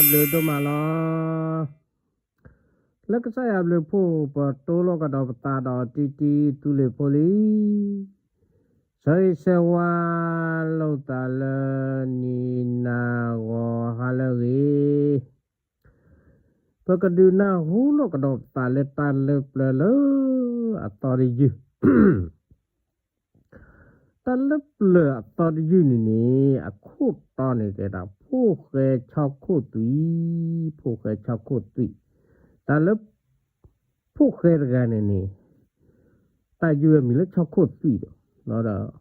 ဘျုးဒိၣ်မးလီၤ. လၢကစၢ်ယွၤဘျုးဖှိၣ် ပတိလိာ်ကဒီးပသးဒီးတံတံသူလ့ၤဖိလံ. ဆၢဂ့ၤဆၢဝါလိာ်သးလၢနံၤနၤဂီၤဟါလၢအဂ့ၤ, ပကဒုးနၢ်ဟူလိာ်ကဒီးပသးလၢတၢ်လၢပျၢၤလၢအသီတယုၢ် တၢ်လၢပျၢၤအသီတယုၢ်န့ၣ်န့ၣ် အခိၣ်တီန့ၣ်တဲဒၣ် ဖိၣ်ဃဲဆီခိၣ်သွံၣ်, ဖိၣ်ဃဲဆီခိၣ်သွံၣ်, တၢ်လၢ ဖိၣ်ဃဲတဂၤန့ၣ်န့ၣ် တၢ်ယုၢ်ဝဲမံၤလၢဆီခိၣ်သွံၣ်ဒီး ဒီး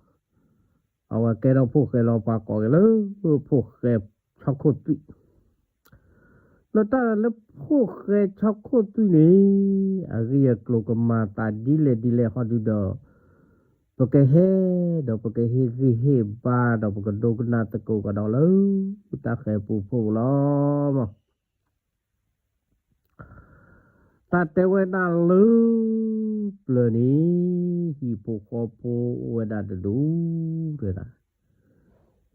အဝဲကဲထီၣ်ဖိၣ်ဃဲလီၤ ပှၤကိးက့ၤလၢ ဖိၣ်ဃဲဆီခိၣ်သွံၣ် လၢတၢ်လၢဖိၣ်ဃဲဆီခိၣ်သွံၣ်န့ၣ် အဂ့ၢ်အကျိၤကမၤသးဒ်လဲၣ်ဒ်လဲၣ်ဟီဒုဒီး ပကဟဲဒီးပကဟ့ၣ်ဂံၢ်ဟ့ၣ်ဘါဒီးပကဒိကနၣ်သကိးကဒီးလၢ တၢ်ဃဲၤပူဖိလီၤ. တၢ်တဲဝဲဒၣ်လၢ ပျၢၤန့ၣ် ဟံၣ်ဖိဃီဖိအိၣ်ဝဲဒၣ်တဒူၣ်တဲဒၣ်,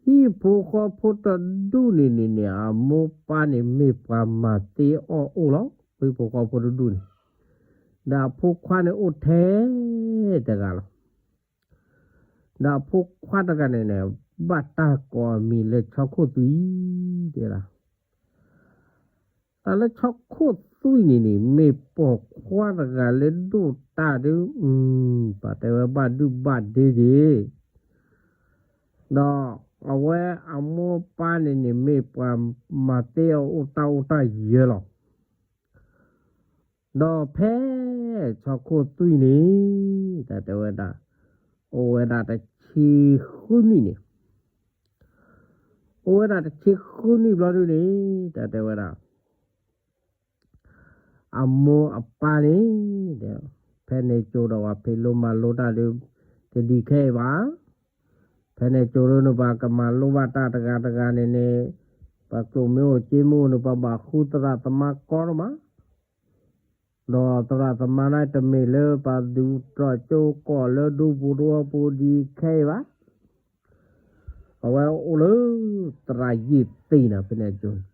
ဟံၣ်ဖိဃီဖိတဒူၣ်န့ၣ်န့ၣ်န့ၣ် အမိၢ်ပၢ်န့ၣ်မ့ၢ်ပှၤမၤသ့အီၣ်အိၣ်လီၤ. ဟံၣ်ဖိဃီဖိတဒူၣ်န့ၣ် ဒီးအဖိခွါန့ၣ်အိၣ်ထဲတဂၤလီၤ. ဒီးအဖိခွါတဂၤန့ၣ်န့ၣ် ဘၣ်တၢ်ကိးအမံၤလၢဆီခိၣ်သွံၣ်တဲဒၣ် တၢ်လၢဆီခိၣ်သွံၣ်န့ၣ်န့ၣ် မ့ၢ်ပိာ်ခွါတဂၤလၢဒိၣ်တၢ်ဒုး, ပှၤတဲဝဲဘၣ်ဒုၣ်ဘၣ်ဒ့ဒ့ၣ်, ဒီးအဝဲအမိၢ်ပၢ်န့ၣ်န့ၣ် မ့ၢ်ပှၤမၤသ့အီၣ်အိၣ်တၢ်အိၣ်တၢ်ယၢလီၤ. ဒီးဖဲဆီခိၣ်သွံၣ်န့ၣ် တၢ်တဲဝဲဒၣ် အိၣ်ဝဲဒၣ်တဆံဃုနံၣ်န့ၣ်, အိၣ်ဝဲဒၣ်တဆံဃုနံၣ်ဘျီဒုန့ၣ် တၢ်တဲဝဲဒၣ် အမိၢ်အပၢ်န့ၣ် ဖဲန့ၣ်ကၠိဒီးပှၤဖံးလိမၤလိတၢ်ဒုး တဒံးခဲအံၤဘၣ်. ဖဲန့ၣ်ကၠိဒုန့ၣ် ပှၤကမၤလိဘၣ်တၢ်တဂၤတဂၤန့ၣ်န့ၣ် ပှၤကျိၣ်မ့ၢ်အိၣ်စ့မ့ၢ်အိၣ်န့ၣ် ပှၤဘၣ်ဃုသရၣ်သမါကီဒိၣ်မး ဒီးသရၣ်သမါန့ၣ်တမ့ၢ်လၢပှၤဒုးတြီၢ်ကၠိကီၢ်လၢဒူပူၤသဝီပူၤဒံးခဲအံၤဘၣ်. အဝဲအိၣ်လၢသရၣ်ယ့ၢ်သ့ၣ်န့ၣ် ဖဲန့ၣ်ကၠိန့ၣ်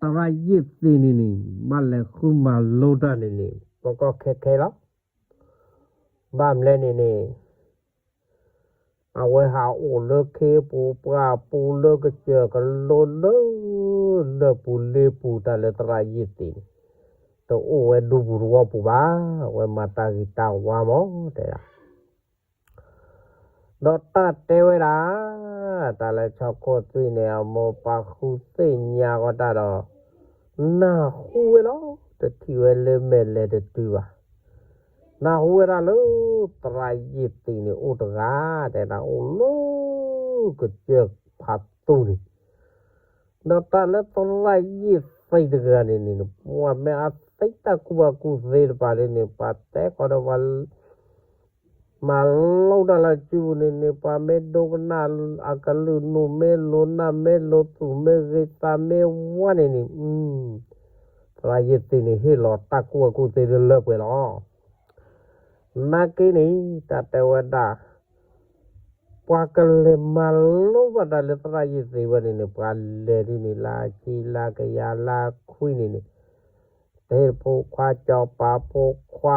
သရၣ်ယ့ၢ်သ့ၣ်န့ၣ်န့ၣ် ဘၣ်လဲၤဃုမၤလိတၢ်န့ၣ်န့ၣ် ကီကီခဲခဲလီၤ. ဘၣ်မနုၤလဲၣ်န့ၣ်န့ၣ် အဝဲဟးအိၣ်လၢခ့ပူၤပှၢ်ပူၤလၢကစၢၢ်ကလိလၢ လၢၢ်ပူၤလ့ပူၤ တၢ်လၢသရၣ်ယ့ၢ်သ့ၣ်န့ၣ် တအိၣ်ဝဲဒူပူၤသဝီပူၤဘၣ်. အဝဲမၤတၢ်ဂ့ၤတၢ်ဝါမး တဲဒၣ် ဒီးတၢ်တဲဝဲဒၣ် တၢ်လၢဆီခိၣ်သွံၣ်န့ၣ် အမိၢ်ပၢ်ဃုသ့ၣ်ညါဃီတၢ်ဒီး နၢ်ဟူဝဲလီၤ. တထံၣ်ဝဲလၢမဲာ်လဲၤတတုၤဘၣ်. နၢ်ဟူဝဲဒၣ်လၢ သရၣ်ယ့ၢ်သ့ၣ်န့ၣ်အိၣ်တဂၤ တဲဒၣ်အိၣ်လၢကစၢၢ်ဖးသူန့ၣ် ဒီးတၢ်လၢသရၣ်ယ့ၢ်သ့ၣ်တဂၤန့ၣ်န့ၣ် ပှၤမ့ၢ်အသ့တၢ်ကူၣ်ဘၣ်ကူၣ်သ့တပၤဒ်န့ၣ် ပှၤတဲဃီဒီးပှၤ မၤလိတၢ်လၢစုပူၤန့ၣ်န့ၣ် ပှၤမ့ၢ်ဒိကနၣ်အကလုၢ်နူာ်မ့ၢ်လိၤနၢ်မ့ၢ်လိၤသူၣ်မ့ၢ်ဂ့ၤသးမ့ၢ်ဝါန့ၣ်န့ၣ် သရၣ်ယ့ၢ်သ့ၣ်န့ၣ် ဟ့ၣ်လီၤတၢ်ကူၣ်ဘၣ်ကူၣ်သ့လၢလၢပှဲၤလီၤ. နာ်က့န့ၣ် တၢ်တဲဝဲဒၣ် ပှၤကလဲၤမၤလိဘၣ်တၢ်လၢသရၣ်ယ့ၢ်သ့ၣ်ဝဲန့ၣ်န့ၣ် ပှၤလဲၤဒ်န့ၣ် လၢဆံလၢကယၤလၢခွံန့ၣ်န့ၣ် တဟ့ၣ်ဖိခွါကၠီၤပၤဖိခွါ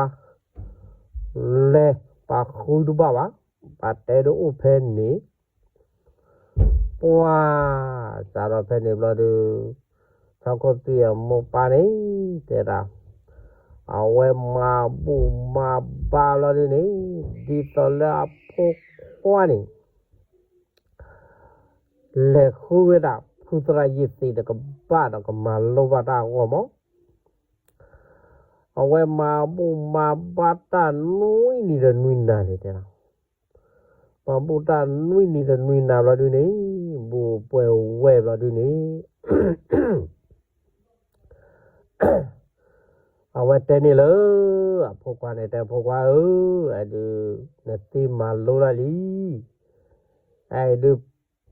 လဲၤပာ်ဃုတဘၣ်ဘၣ်. ပှၤတဲဒ်အိၣ်ဖဲန့ၣ် ပှၤ စးထီၣ်ဖဲန့ၣ်ဘျီဒုး ဆီခိၣ်သွံၣ်အမိၢ်ပၢ်န့ၣ် တဲဒၣ် အဝဲမၤဘူၣ်မၤဘါဘျီဒုန့ၣ် ဒ်သိးလၢအဖိခွါန့ၣ် လဲၤဃုဝဲဒၣ် ဖုသရၣ်ယ့ၢ်သ့ၣ်တကဘၣ်ဒီးကမၤလိဘၣ်တၢ်အဂီၢ်မး အဝဲမၤဘူၣ်မၤဘါတၢ်နွံနံၤဒီးနွံနၤန့ၣ်တဲဒၣ် မၤဘူၣ်တၢ်နွံနံၤဒီးနွံနၤဘျီဒုန့ၣ် ဘူၣ်ပှဲၤဝဲဘျီဒုန့ၣ် အဝဲတဲန့ၣ်လၢ အဖိခွါန့ၣ်တဲ ဖိခွါဧၢ, အဲဒုး နသ့မၤလိတၢ်လံ, အဲဒုး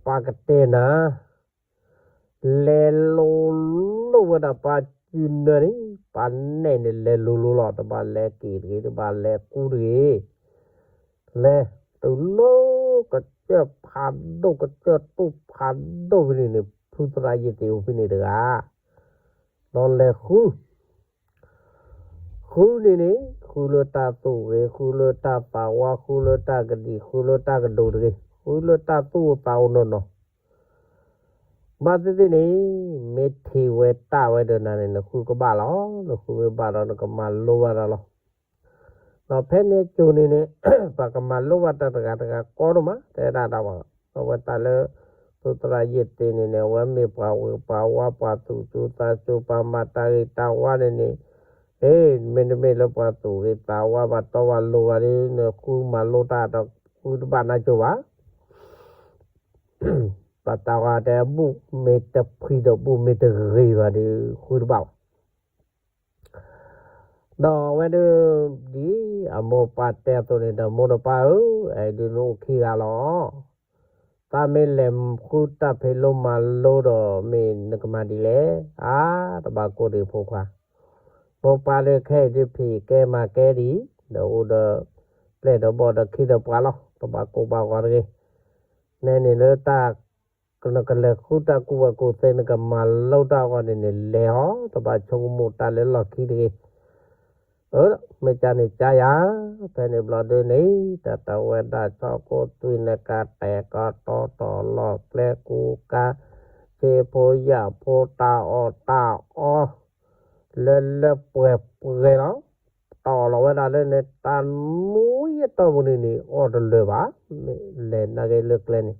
ပှၤကတဲနၤ လဲၤလိၤလိၤဝဲဒၣ်ပှၤစုနၢန့ၣ် ပှၤနဲၣ်န့ၣ်လဲၤလိၤလိၤလီၤ, တဘၣ်လဲၤက့ၤတဂ့ၤ, တဘၣ်လဲၤကူတဂ့ၤ, လဲၤတုၤလၢကစၢၢ်ဖးဒိၣ် ကစၢၢ်တူၢ်ဖးဒိၣ်ဖဲန့ၣ်န့ၣ် ဖုသရၣ်ယ့ၢ်သ့ၣ်အိၣ်ဖဲန့ၣ်တဂၤ, ဒီးလဲၤဃု ဃုန့ၣ်န့ၣ် ဃုလၢတၢ်သူၣ်ဂ့ၤ, ဃုလၢတၢ်သးဝါ, ဃုလၢတၢ်ကဒံၣ်, ဃုလၢတၢ်ကဒိၣ်တဂ့ၤ, ဃုလၢတၢ်သူၣ်အိၣ်သးအိၣ်နီၢ်နီၢ်, ဘၣ်သ့ၣ်သ့ၣ်န့ၣ် မ့ၢ်ထံၣ်ဝဲတၢ်ဝဲဒီးနၤန့ၣ် နဃုကဘၣ်လီၤ. နဃုမ့ၢ်ဘၣ်ဒီး နကမၤလိဘၣ်တၢ်လီၤ. ဒီးဖဲန့ၣ်အစိၤန့ၣ်န့ၣ် ပှၤကမၤလိဘၣ်တၢ်တဂၤတဂၤကီဒိၣ်မး တဲဒၣ်တၢ်ဘၣ်. အဝဲတၢ်လၢ ဖုသရၣ်ယ့ၢ်သ့ၣ်န့ၣ်န့ၣ် အဝဲမ့ၢ်ပှၤဝ့ၤပှၤဝါ ပှၤသူၣ်စူၤသးစူၤ ပှၤမၤတၢ်ဂ့ၤတၢ်ဝါန့ၣ်န့ၣ်, မ့တမ့ၢ်လၢပှၤသူၣ်ဂ့ၤသးဝါ ပှၤတီပှၤလိၤဘၣ်ဒီး နဃုမၤလိတၢ်ဒီး ဃုတဘၣ်နါစိၤဘၣ်. ပှၤတၢ်ဝါတဲ ဘူၣ်မ့ၢ်တဖှံဒီး ဘူၣ်မ့ၢ်တဂ့ၤဘၣ်ဒီး ဃုတဘၣ်ဘၣ်. ဒီးအဝဲဒၣ် ဒ်အမိၢ်ပၢ်တဲအသိးန့ၣ်ဒီး မိၢ်ဒီးပၢ်ဧၢ, အဲၣ်ဒုးနအိၣ်ခံဂၤလီၤ. သးမ့ၢ်လဲၤဃုတၢ်ဖံးလိမၤလိဒီး မ့ၢ်နကမၤဒ်လဲၣ်. အါ တဘၣ်ကိၢ်တဂ့ၤဖိခွါ, မိၢ်ပၢ်လၢခဲအံၤဒုး ဖံးကဲမၤကဲဒ်အံၤ, ဒီးအိၣ်ဒီး ပျဲၢ်ဒီးဘီၣ်ဒီးခံဒီးပှၤလီၤ. တဘၣ်ကိၢ်ဘၣ်ဂီၤတဂ့ၤ. နဲန့ၣ်လၢတၢ် နကလဲၤဃုတၢ်ကူၣ်ဘၣ်ကူၣ်သ့ နကမၤလိတၢ်အဂီၢ်န့ၣ်န့ၣ် လဲၤအီၤ, တဘၣ်ဆိကမိၣ်တၢ်လၢလီၢ်ခံတဂ့ၤ. အၢ, မ့ၢ်ကန့ၣ်ကယၤ, ဖဲန့ၣ်ဘျီဒုန့ၣ် တၢ်တဝဲဒၣ်ဆီခိၣ်သွံၣ်န့ၣ် ကတဲာ်ကတီၤတီၤလီၤကျဲကူကၤ, ဆ့ဖိယာ်ဖိတၢ်အီၣ်တၢ်အီ လၢလၢပှဲၤပှဲၤလီၤ. တီၢ်လီၤဝဲဒၣ်လၢန့ၣ် တၢ်နွံအတီၢ်ပူၤန့ၣ်န့ၣ် အီၣ်တလၢာ်ဘၣ်, လဲၤနာ်က့လၢကျဲန့ၣ်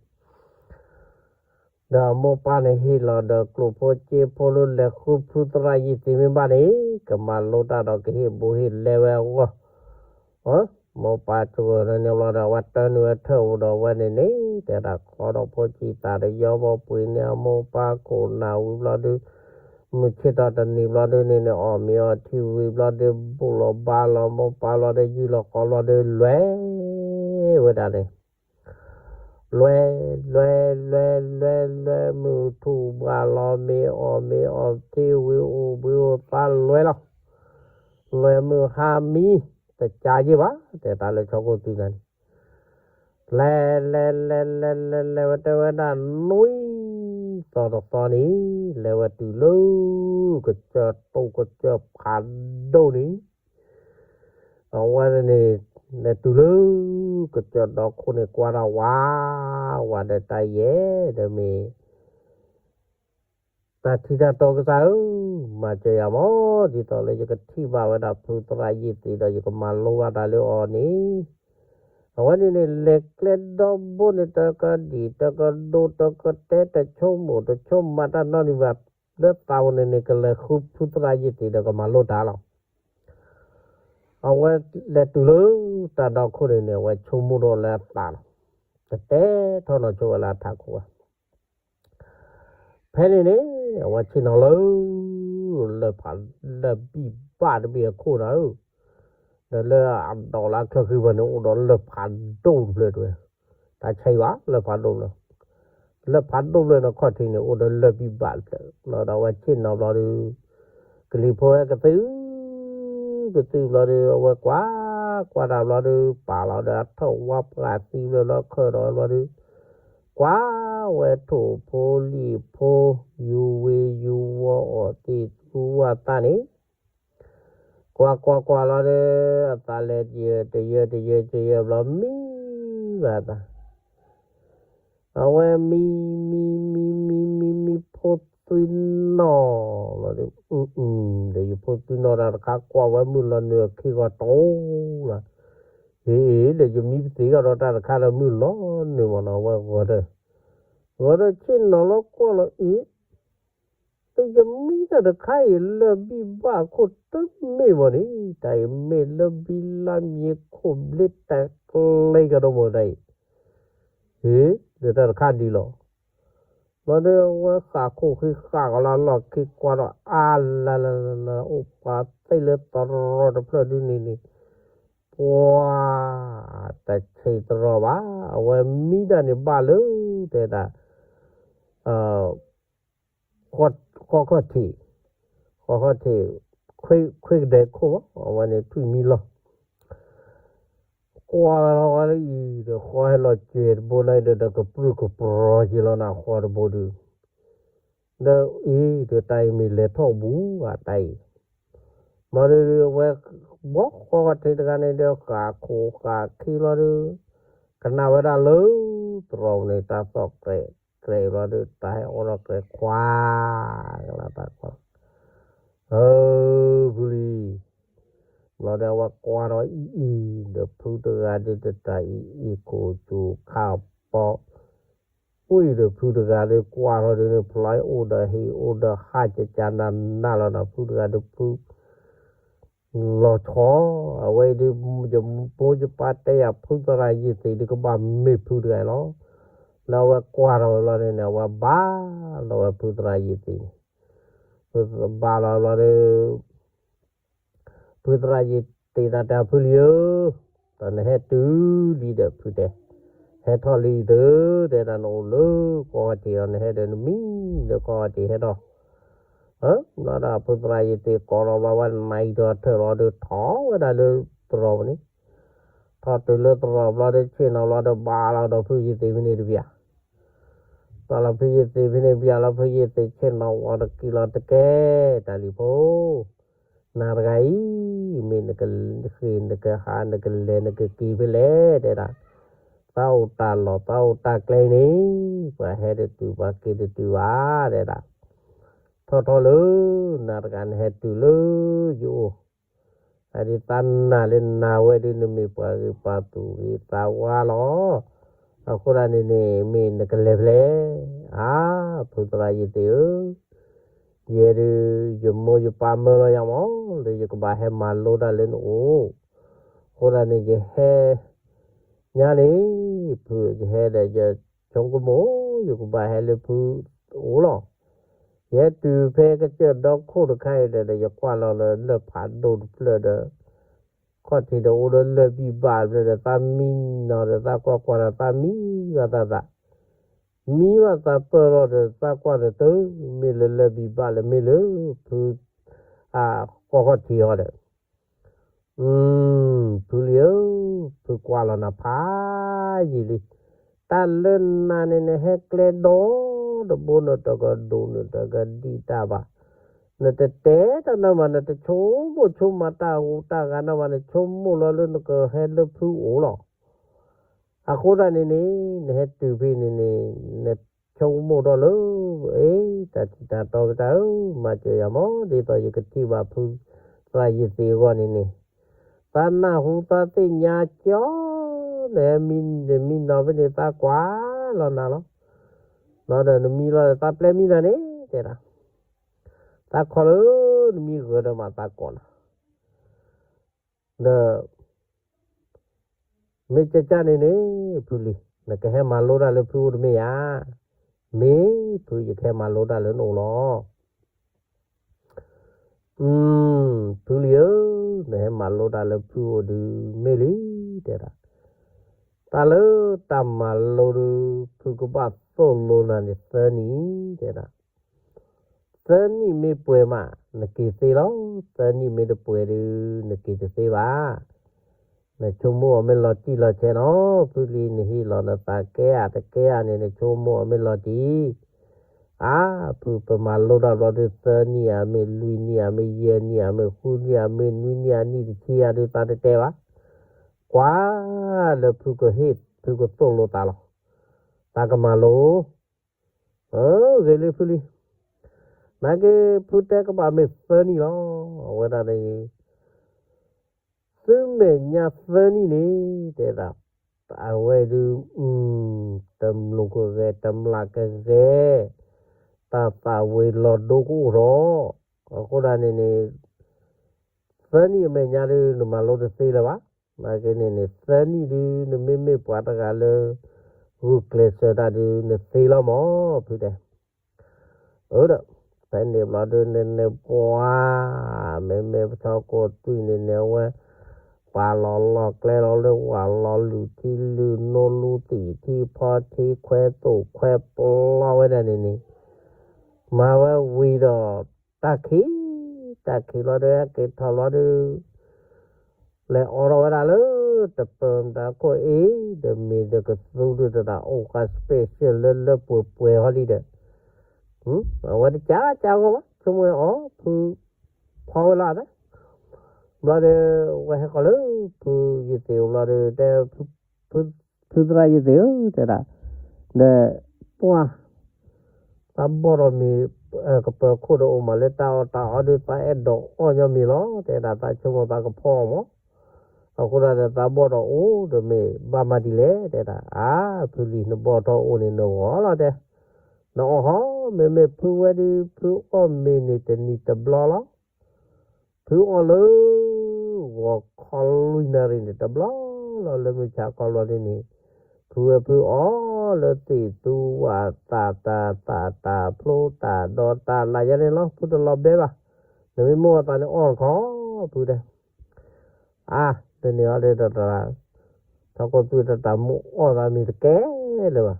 ဒီးမိၢ်ပၢ်န့ၣ်ဟ့ၣ်လီၤဒီးကျိၣ်ဖိစ့ဖိလၢလဲၤဃုဖုသရၣ်ယ့ၢ်သ့ၣ်မ့ၢ်ဘၣ်န့ၣ် ကမၤလိတၢ်ဒီးကဟ့ၣ်ဘူးဟ့ၣ်လဲဝဲအဂီၢ်, မိၢ်ပၢ်စ့ၢ်ကီးန့ၣ်ဘျီဒီး အဝဲတၢ်နုာ်ဝဲထၢၣ်အိၣ်ဒီးဝဲန့ၣ်န့ၣ် တဲဒၣ်ချီဒီးဖိဆံးသးဒီးယီဘီပှ့ၤန့ၣ် အမိၢ်ပၢ်ခိၣ်နၢ်ဝံၤဘျီဒု မုၢ်ဆ့ၣ်ထီၣ်တနံၤဘျီဒုန့ၣ်န့ၣ် အီၣ်မ့ၤအီထံဝံၤဘျီဒု ဘူၣ်လီၤဘါလီၤမိၢ်ပၢ်ဘျီဒု ယူၢ်လီၤဃီဘျီဒု လဲၤဝဲဒၣ်န့ၣ် လဲၤ လဲၤ လဲၤ လဲၤ လဲၤ မုၢ်ထူၣ်ဘှးလီၤ မ့ၤအီၣ်မ့ၤအီထံဝံၤ အိၣ်ဘှံးအိၣ်သါလဲၤလီၤ. လဲၤမုၢ်ဟါမံ တကးယ့ၢ်ဘၣ် တဲတၢ်လၢဆီခိၣ်သွံၣ်နၤန့ၣ် လဲၤ လဲၤ လဲၤ လဲၤ လဲၤ လဲၤဝဲတဲဝဲဒၣ် နွံသီတသီန့ၣ် လဲၤဝဲတုၤလၢ ကစၢၢ်တိၢ်ကစၢၢ်ဖးဒိၣ်န့ၣ် အဝဲန့ၣ် လဲၤတုၤလၢ ကစၢၢ်ဒီခိၣ်န့ၣ် ကွၢ်ဒၣ်ဝး ဝးဒီးတၢ်ယဲၢ်ဒီးမ့ၢ် တၢ်ထံၣ်တၢ်တီကစၢ်ဧၢ, မၤစၢၤယၤမး ဒ်သိးလၢယကထံၣ်ဘၣ်ဝဲဒၣ်ဖုသရၣ်ယ့ၢ်သ့ၣ်ဒီး ယကမၤလိဘၣ်တၢ်လၢအီၤန့ၣ်, အဝဲန့ၣ်န့ၣ် လဲၤကျဲဒီဘိန့ၣ် တကဒံၣ်တကဒိတကတဲ တဆိကမိၣ်တဆိမၤတၢ်နီတမံၤဘၣ်, လၢသးပူၤန့ၣ်န့ၣ် ကလဲၤဃုဖုသရၣ်ယ့ၢ်သ့ၣ်ဒီးကမၤလိတၢ်လီၤ. အဝဲလဲၤတုၤလၢတၢ်ဒီခိၣ်န့ၣ်န့ၣ် အဝဲဆိကမိၣ်ထီၣ်လၢအသးလီၤ. တတဲထီၣ်နီၢ်ဆိဝဲလၢအထးခိၣ်ဘၣ် ဖဲန့ၣ်န့ၣ် အဝဲဆ့ၣ်နီၤလၢ လၢၢ်ဖး လၢၢ်ဘံၣ်ဘၣ်တဘ့ၣ်အခိၣ်နၤဧၢ, ဒီးလၢအဒိးလၢအချၢဃံပှၤန့ၣ် အိၣ်ဒီးလၢၢ်ဖးဒိၣ်တဖျၢၣ်တဝဲ, တၢ်ဆဲးဘၣ် လၢၢ်ဖးဒိၣ်တဖျၢၣ်, လၢၢ်ဖးဒိၣ်တဖျၢၣ်န့ၣ်ခီၣ်ထံးန့ၣ် အိၣ်ဒီးလၢၢ်ဘံၣ်ဘၣ်တဖျၢၣ်, ဘျီဒီးအဝဲဆ့ၣ်နီၤဘျီဒီး ကလံၤဖိဝဲကသု ကသုဘျီဒီး အဝဲကွၢ် ကွၢ်တၢ်ဘျီဒီး ပာ်လီၤဒီးအထၢၣ်ဝါပှၢ်သံဘျီလၢခၢၣ်ဒီးဘျီဒီး ကွၢ်ဝဲထိၣ်ဖိလံၣ်ဖိ ယူၤဝ့ၤယူၤဝီၤအီၣ်သ့ၣ်သူဝၣ်သၣ်န့ၣ်, ကွၢ်ကွၢ်ကွၢ်လီၤဒီး အသးလဲၤတယၢၢ်တယၢၢ်တယၢၢ်တယၢၢ်ဘျီ မံဘၣ်သး, အဝဲမံ မံ မံ မံ မံ မံ မံ ဖိသွံၣ်နီၣ်လီၤဒီး အု အု ဒီးယဖိသွံၣ်နီၣ်တၢ်တခါ ကွၢ်ဝဲမုၢ်လီၤနုာ်အခံဂီၤတိၢ်လီၤ, အ့ ဒီးယမံပသ့ၣ်ကဒီးတၢ်တခါဒီးမုၢ်လီၤနုာ်မးနီၤ အဝဲဂီၤဒီး ဂီၤဒီးဆ့ၣ်နီၤလီၤကွၢ်လီၤအံၤ ဒီးယမံတၢ်တခါအံၤ လၢၢ်ဘံၣ်ဘၣ်အခိၣ်တမ့ၢ်ဘၣ်န့ၣ် တၢ်အံၤမ့ၢ်လၢၢ်ဘံၣ်လၢ်မံခိၣ်ဘျ့တၢ်ကျဲကဒီးမးတၢ်အံၤ, ဟ့ ဒီးတၢ်တခါဒ်လီၤ. ဘျီဒီးအဝဲဃၣ်ခိၣ်ဃံဃၣ်ကလီလီၢ်ခံကွၢ်ဒီး အါလၢလၢလၢလၢ အိၣ်ပှၤသ့ၣ်လၢသရီတဖျၢၣ်ဒ်န့ၣ်န့ၣ်, ပှၤ တဆံးတရီဘၣ်, အဝဲမံတၢ်န့ၣ်ဘၣ်လၢ တဲဒၣ် ဃီခီၣ်ထံး, ဃီခီၣ်ထံး, ခွ့ကဒဲခိၣ်မး အဝဲန့ၣ်ထွံၣ်မံလီၤ. ကွၢ်လီၤဝဲလၢအံၤဒီး ဃီဟဲလီၤစဲၤတဘိန့ၣ်ဒီး ဒီးကပြုၢ်ကပြီၤက့ၤလီၤနၤ ဃီတဘိဒုး, ဒီးအံၤဒီးတၢ်အံၤမ့ၢ်လဲၤထီၣ်ဘူးဧါတၢ်အံၤ, ဘျီဒီးအဝဲ ဘီဃီထံတဂၤန့ၣ်ဒီး ဃၣ်ခိၣ်ဃၣ်ခံလီၤဒီး ကနၣ်ဝဲဒၣ်လၢ တရီန့ၣ် တၢ်သီၣ်ကြဲးကြဲးလီၤဒီး တၢ်ဟဲအိးထီၣ်ကြဲးခွါ ကလီၤတၢ်ခီ အၢ ဖုလံ ဘျီဒီးအဝဲကွၢ်ထီၣ်အံၤအံၤ ဒီးဖုတဂၤဒုးတတၢ်အံၤအံၤ ခိၣ်စူၤခါပီ အိၣ်အံၤဒီးဖုတဂၤဒီးကွၢ်ထီၣ်ဒုးန့ၣ် ဖျီအိၣ်ဒီးဟံၣ်အိၣ်ဒီးဟးကကနၤနးလီၤနီၤ ဖုတဂၤဒီးဖု လီၤဆီ အဝဲအံၤဒုး ယမိၢ်ယပၢ်တဲယၤ ဖုသရၣ်ယ့ၢ်သ့ၣ်ဒုးကဘၣ်မ့ၢ်ဖုတဂၤအံၤလီၤ. လၢအဝဲကွၢ်ထီၣ်ဝဲလီၤန့ၣ်န့ၣ် အဝဲဘၣ်လီၤဝဲဖုသရၣ်ယ့ၢ်သ့ၣ်န့ၣ်, ဘၣ်လီၤလီၤဒီး ဖုသရၣ်ယ့ၢ်သ့ၣ်တၢ်တဲဖုလံဧၢ, ဒီးနဟဲတုၤလံဒီးဖုတဲ, ဟဲထီၣ်လံဒီး တဲဒၣ်နအိၣ်လၢကီၢ်ထံးဒီး နဟဲဒီးနမံလၢကီၢ်ထံးဟဲထီၣ် ဘျီဒီးဖုသရၣ်ယ့ၢ်သ့ၣ်ကိးလီၤဘျီဝဲနံၤဒီးထၢၣ်လီၤဒီးထီၣ်ဝဲဒၣ်လၢတရီပူၤန့ၣ်, ထီၣ်တုၤလၢတရီပူၤလီၤဒီးဆ့ၣ်နီၤလီၤဒီးဘၣ်လီၤဒီးဖုယ့ၢ်သ့ၣ်ဖဲန့ၣ်တဘၣ်, ဘၣ်လီၤဖုယ့ၢ်သ့ၣ်ဖဲန့ၣ်ဘၣ်လီၤ ဖုယ့ၢ်သ့ၣ်ဆ့ၣ်နီၤဝီၤတက့ၢ်လီၤတက့ၢ် တၢ်လံၤဖိ နၤတဂၤအံၤ မ့ၢ်နကဃ့ၢ်နကဟးနကလဲၤနကက့ၤဖဲလဲၣ် တဲဒၣ်, သးအိၣ်တၢ်လီၢ်သးအိၣ်တၢ်ကျဲန့ၣ်, ပှၤဟဲတတုၤပှၤက့ၤတတုၤဘၣ် တဲဒၣ်, ထီၣ်ထီၣ်လၢ နၤတဂၤနဟဲတုၤလၢယအိၣ်, အဒုးသးနာ်လၢနၤဝဲဒုး နမ့ၢ်ပှၤဂ့ၤပှၤသူၣ်ဂ့ၤသးဝါလီၤ. အဃိဒၣ်န့ၣ်န့ၣ် မ့ၢ်နကလဲၤဖဲလဲၣ်. အါ, ဖုသရၣ်ယ့ၢ်သ့ၣ်ဧၢ, ယဲဒုး ယမိၢ်ယပၢ်မၢလီၤယၤမး လၢယကဘၣ်ဟဲမၤလိတၢ်လၢနအိၣ်, အဃိဒၣ်န့ၣ် ယဟဲ ညါန့ၣ် ဖုယဟဲဒီးယဆိကမိၣ် ယကဘၣ်ဟဲလၢဖုအိၣ်လီၤ. ယဟဲတုၤဖဲကစၢၢ်ဒီခိၣ်တခါအံၤဒီး ယကွၢ်လီၤလၢလၢၢ်ဖးဒိၣ်တဖျၢၣ်ဒီး ခီၣ်ထံးဒီးအိၣ်ဒီးလၢၢ်ဘံၣ်ဘၣ်တဖျၢၣ်ဒီး သးမံနီၤဒီးသးကွၢ်ကွၢ်ဒီး သးမံဘၣ်သးသး, မံဘၣ်သးပၢၢ်လီၤဒီး သးကွၢ်ဒီးတမ့ၢ်လၢလၢၢ်ဘံၣ်ဘၣ်လၢၤ မ့ၢ်လၢဖု အကီၢ်ခီၣ်ထံးအီၤဒီး ဖုလံဧၢ, ဖုကွၢ်လီၤနၤဖးယံာ်လံ. တၢ်လၢနၤန့ၣ် နဟဲကျဲဒီတဘိ နတကဒိၣ်နတကဒံးတၢ်ဘၣ်, နတတဲတၢ်နီတမံၤ နတဆိကမိၣ်ဆိကမးတၢ်ဟူးတၢ်ဂဲၤနီတမံၤ နဆိကမိၣ်လီၤလၢနကဟဲလၢဖုအိၣ်လီၤ. အဃိသတးန့ၣ်န့ၣ် နဟဲတုၤဖဲန့ၣ်န့ၣ် နဆိကမိၣ်ထီၣ်လၢ အ့ တၢ်ထံၣ်တၢ်တီကတၢၢ်ဧၢ, မၤစၢၤယၤမး ဒ်သိးယကထံၣ်ဘၣ်ဖု သရၣ်ယ့ၢ်သ့ၣ်အဂီၢ်န့ၣ်န့ၣ်, သးနၢ်ဟူသးသ့ၣ်ညါကၠီ, နဟဲမံ နမံနီၤဖဲန့ၣ် သးကွၢ်လီၤနၤလီၤ. ဘျီဒီးနမံလီၤဒီး သးပျဲမံနၤန့ၣ် တဲဒၣ်, သးခီလၢနမံဂၢၢ်ဒီးမး သးကိးနၤ ဒီး မ့ၢ်ကကၢ်န့ၣ်န့ၣ် ဖုလံၤ နကဟဲမၤလိတၢ်လၢဖုအိၣ်တမ့ၢ်ဧါ. မ့ၢ်ဖု ယကဟဲမၤလိတၢ်လၢနအိၣ်လီၤ. ဖုလံၤဧၢ, နဟဲမၤလိတၢ်လၢဖုအိၣ်ဒုးမ့ၢ်လံ တဲဒၣ်, တၢ်လၢတၢ်မၤလိဒုး ဖုကဘၣ်သိၣ်လိနၤန့ၣ်သၢနံၣ် တဲဒၣ်, သၢနံၣ်မ့ၢ်ပှဲၤမး နက့ၤသ့လီၤ. သၢနံၣ်မ့ၢ်တပှဲၤဒုး နက့ၤတသ့ဘၣ်. နဆိကမိၣ်အီၤမ့ၢ်လီၤတံၢ်လီၤဆဲးနီၤ, ဖုလံၤ နဟ့ၣ်လီၤနသးကဲဧါတကဲဧါန့ၣ် နဆိကမိၣ်အီၤမ့ၢ်လီၤတံၢ်. အါ, ဖုပမၤလိတၢ်ဘျီဒုး သၢနံၣ်ဧါ မ့ၢ်လွံၢ်နံၣ်ဧါ မ့ၢ်ယဲၢ်နံၣ်ဧါ မ့ၢ်ဃုနံၣ်ဧါ မ့ၢ်နွံနံၣ်ဧါ နံၣ်တဆံဧါဒုး သးတတဲဘၣ်. ကွၢ်လၢဖုကဟ့ၣ် ဖုကသိၣ်လိသးလီၤ. သးကမၤလိ အၢ ဂ့ၤလံဖုလံၤ, နာ်က့ ဖုတဲကဘၣ်မ့ၢ်သၢနံၣ်လီၤ. အဝဲဒၣ်န့ၣ် သုမဲာ်ညါသၢနံၣ်န့ၣ် တဲဒၣ်, အဝဲဒုး တမျိာ်ကဂဲၤ တမျာ်ကဂဲၤ, တၢ်သၣ်ဝံၤလီၤဒိကအိၣ်ထီၣ်, အဃိဒၣ်န့ၣ်န့ၣ် သၢနံၣ်အမဲာ်ညါဒုး နမၤလိတသ့လၢၤဘၣ်. နာ်က့န့ၣ်န့ၣ် သၢနံၣ်ဒုး နမ့မ့ၢ်ပှၤတဂၤလၢ ဂုာ်ကျဲးစၢးတၢ်ဒုး နသ့လီၤမး ဖုတဲ အၢဒီး ဖဲန့ၣ်ဘျီဒုး နနၢ်ပှၤ မ့မ့ၢ်ပဆီကိးတွံၢ်န့ၣ်န့ၣ် အဝဲ ပာ်လီၤလီၢ်ကျဲလီၤလၢ ဝၢ်လီၤလုၢ်ထံလုၢ်နိလုၢ်သံၣ်ထံဖီထံခွဲသိၣ်ခွဲပျီဝဲဒၣ်န့ၣ်န့ၣ် မၤဝဲဝံၤဒီး တၢ်ခံး တၢ်ခံးလီၤဒီး ဟဲက့ၤထီၣ်လီၤဒုး လဲၤအိးထီၣ်ဝဲဒၣ်လၢ တပၢၤမတၤခိၣ်အ့ၣ် ဒီးမ့ၢ်ဒီးကသူဒုးတဒၣ် အိၣ်ဃာ် special လၢလၢပှဲၤပှဲၤဟီလံဒီး အဝဲတကးကးဂီၢ်ဘၣ် ဆိကမိၣ်ဝဲအီၤ ဖုဖီဝဲလီၤသး ဘျီဒီး ဝဲဟဲဃီၤလၢ ဖုယသ့ၣ်အအိၣ်ဘျီဒီး တဲ ဖုသရၣ်ယသ့ၣ်ဧၢ တဲဒၣ်, ဒီး ပှၢ် သးဘီၣ်ထီၣ်မ့ၤ ကပၢၤခိၣ်ဒီးအိၣ်မးလၢတၢ်အီၣ်တၢ်အီဒီး သးအဲၣ်ဒိးအီၣ်ညီမ့ၤလီၤ တဲဒၣ်, သးဆိကမိၣ်သးကဖီအီၣ်မး, အဃိဒၣ်ဒီး သးဘီၣ်ထီၣ်အိၣ်ဒီးမ့ၢ်ဘၣ်မၤဒ်လဲၣ် တဲဒၣ်, အါ ဖုလံၤ နဘီၣ်ထီၣ်အိၣ်န့ၣ် နဂီၢ်လီၤ တဲ, နအီၣ်ဟီ မ့မ့ၢ်ဖုဝဲဒုး ဖုအီၣ်မ့ၤန့ၣ်တနံၤတဘျီလီၤ ဖုအီၣ်လၢ ဂီၤခီလွံၢ်နၣ်ရံၣ်န့ၣ်တဘျီလီၤ လၢမုၢ်ဆါခီဘျီဒ်န့ၣ်, ဖုဝဲဖုအီၣ်လၢသ့ၣ်သူဝၣ်သးတၢ်သးတၢ်ဖျိတၢ်ဒီးတၢ်လၢယါန့ၣ်လီၤ ဖုတလီၤဘဲဘၣ်, နမ့ၢ်မိၢ်အသးန့ၣ်အီၣ်တခီ, ဖုတဲ အါ တန့ၢ်အီၤဒီးတၢ်, ထီၣ်ကိၢ်သွံၣ်တၢ်တၢ်မူအီၣ်သးမ့ၤတကဲလၢၤဘၣ်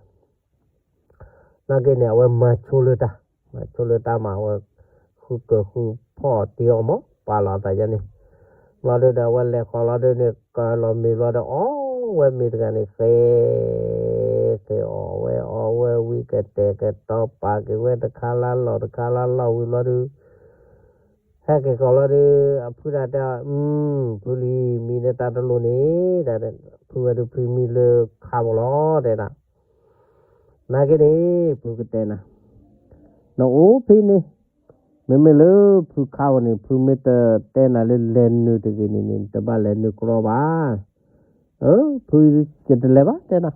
နာ်က့န့ၣ် အဝဲမၤဆိလၢတၢ်, မၤဆိလၢတၢ်မး အဝဲ ဃုကၢၤဃုဖီၣ်တ့ၢ်အီၣ်မး ပာ်လီၤအသးယါန့ၣ်, ဘျီဒုဒီး အဝဲလဲၤဃီၤလီၤဒုန့ၣ် ကၢၤလီၤမ့ၤဘျီဒီး အီၣ်ဝဲမ့ၤတဂၤန့ၣ် ဃဲ ဃဲအီၣ်ဝဲအီၣ်ဝဲဝံၤ ကတဲာ်ကတီၤပာ်က့ၤဝဲတခါလၢလီၢ်တခါလၢလီၢ်ဝံၤဘျီဒု ဟဲက့ၤကီၤလီၤဒီး အဖုဒၣ်တဲအီၤ, ဖုလံၤ မံလၢတၢ်တလိၣ်န့ၣ်, ဖုဝဲဒုးဖုမံလၢခါဘိလီၤ တဲဒၣ်, နာ်က့န့ၣ် ဖုကတဲနၤ, နအိၣ်ဖဲန့ၣ်, မ့မ့ၢ်လၢဖုခါဘိန့ၣ် ဖုမ့ၢ်တတဲနၤလၢလဲၤနုာ်တဂ့ၤန့ၣ်န့ၣ် တဘၣ်လဲၤနုာ်ကြီဘၣ် အၢ ဖုယတလဲၤဘၣ် တဲနၤ,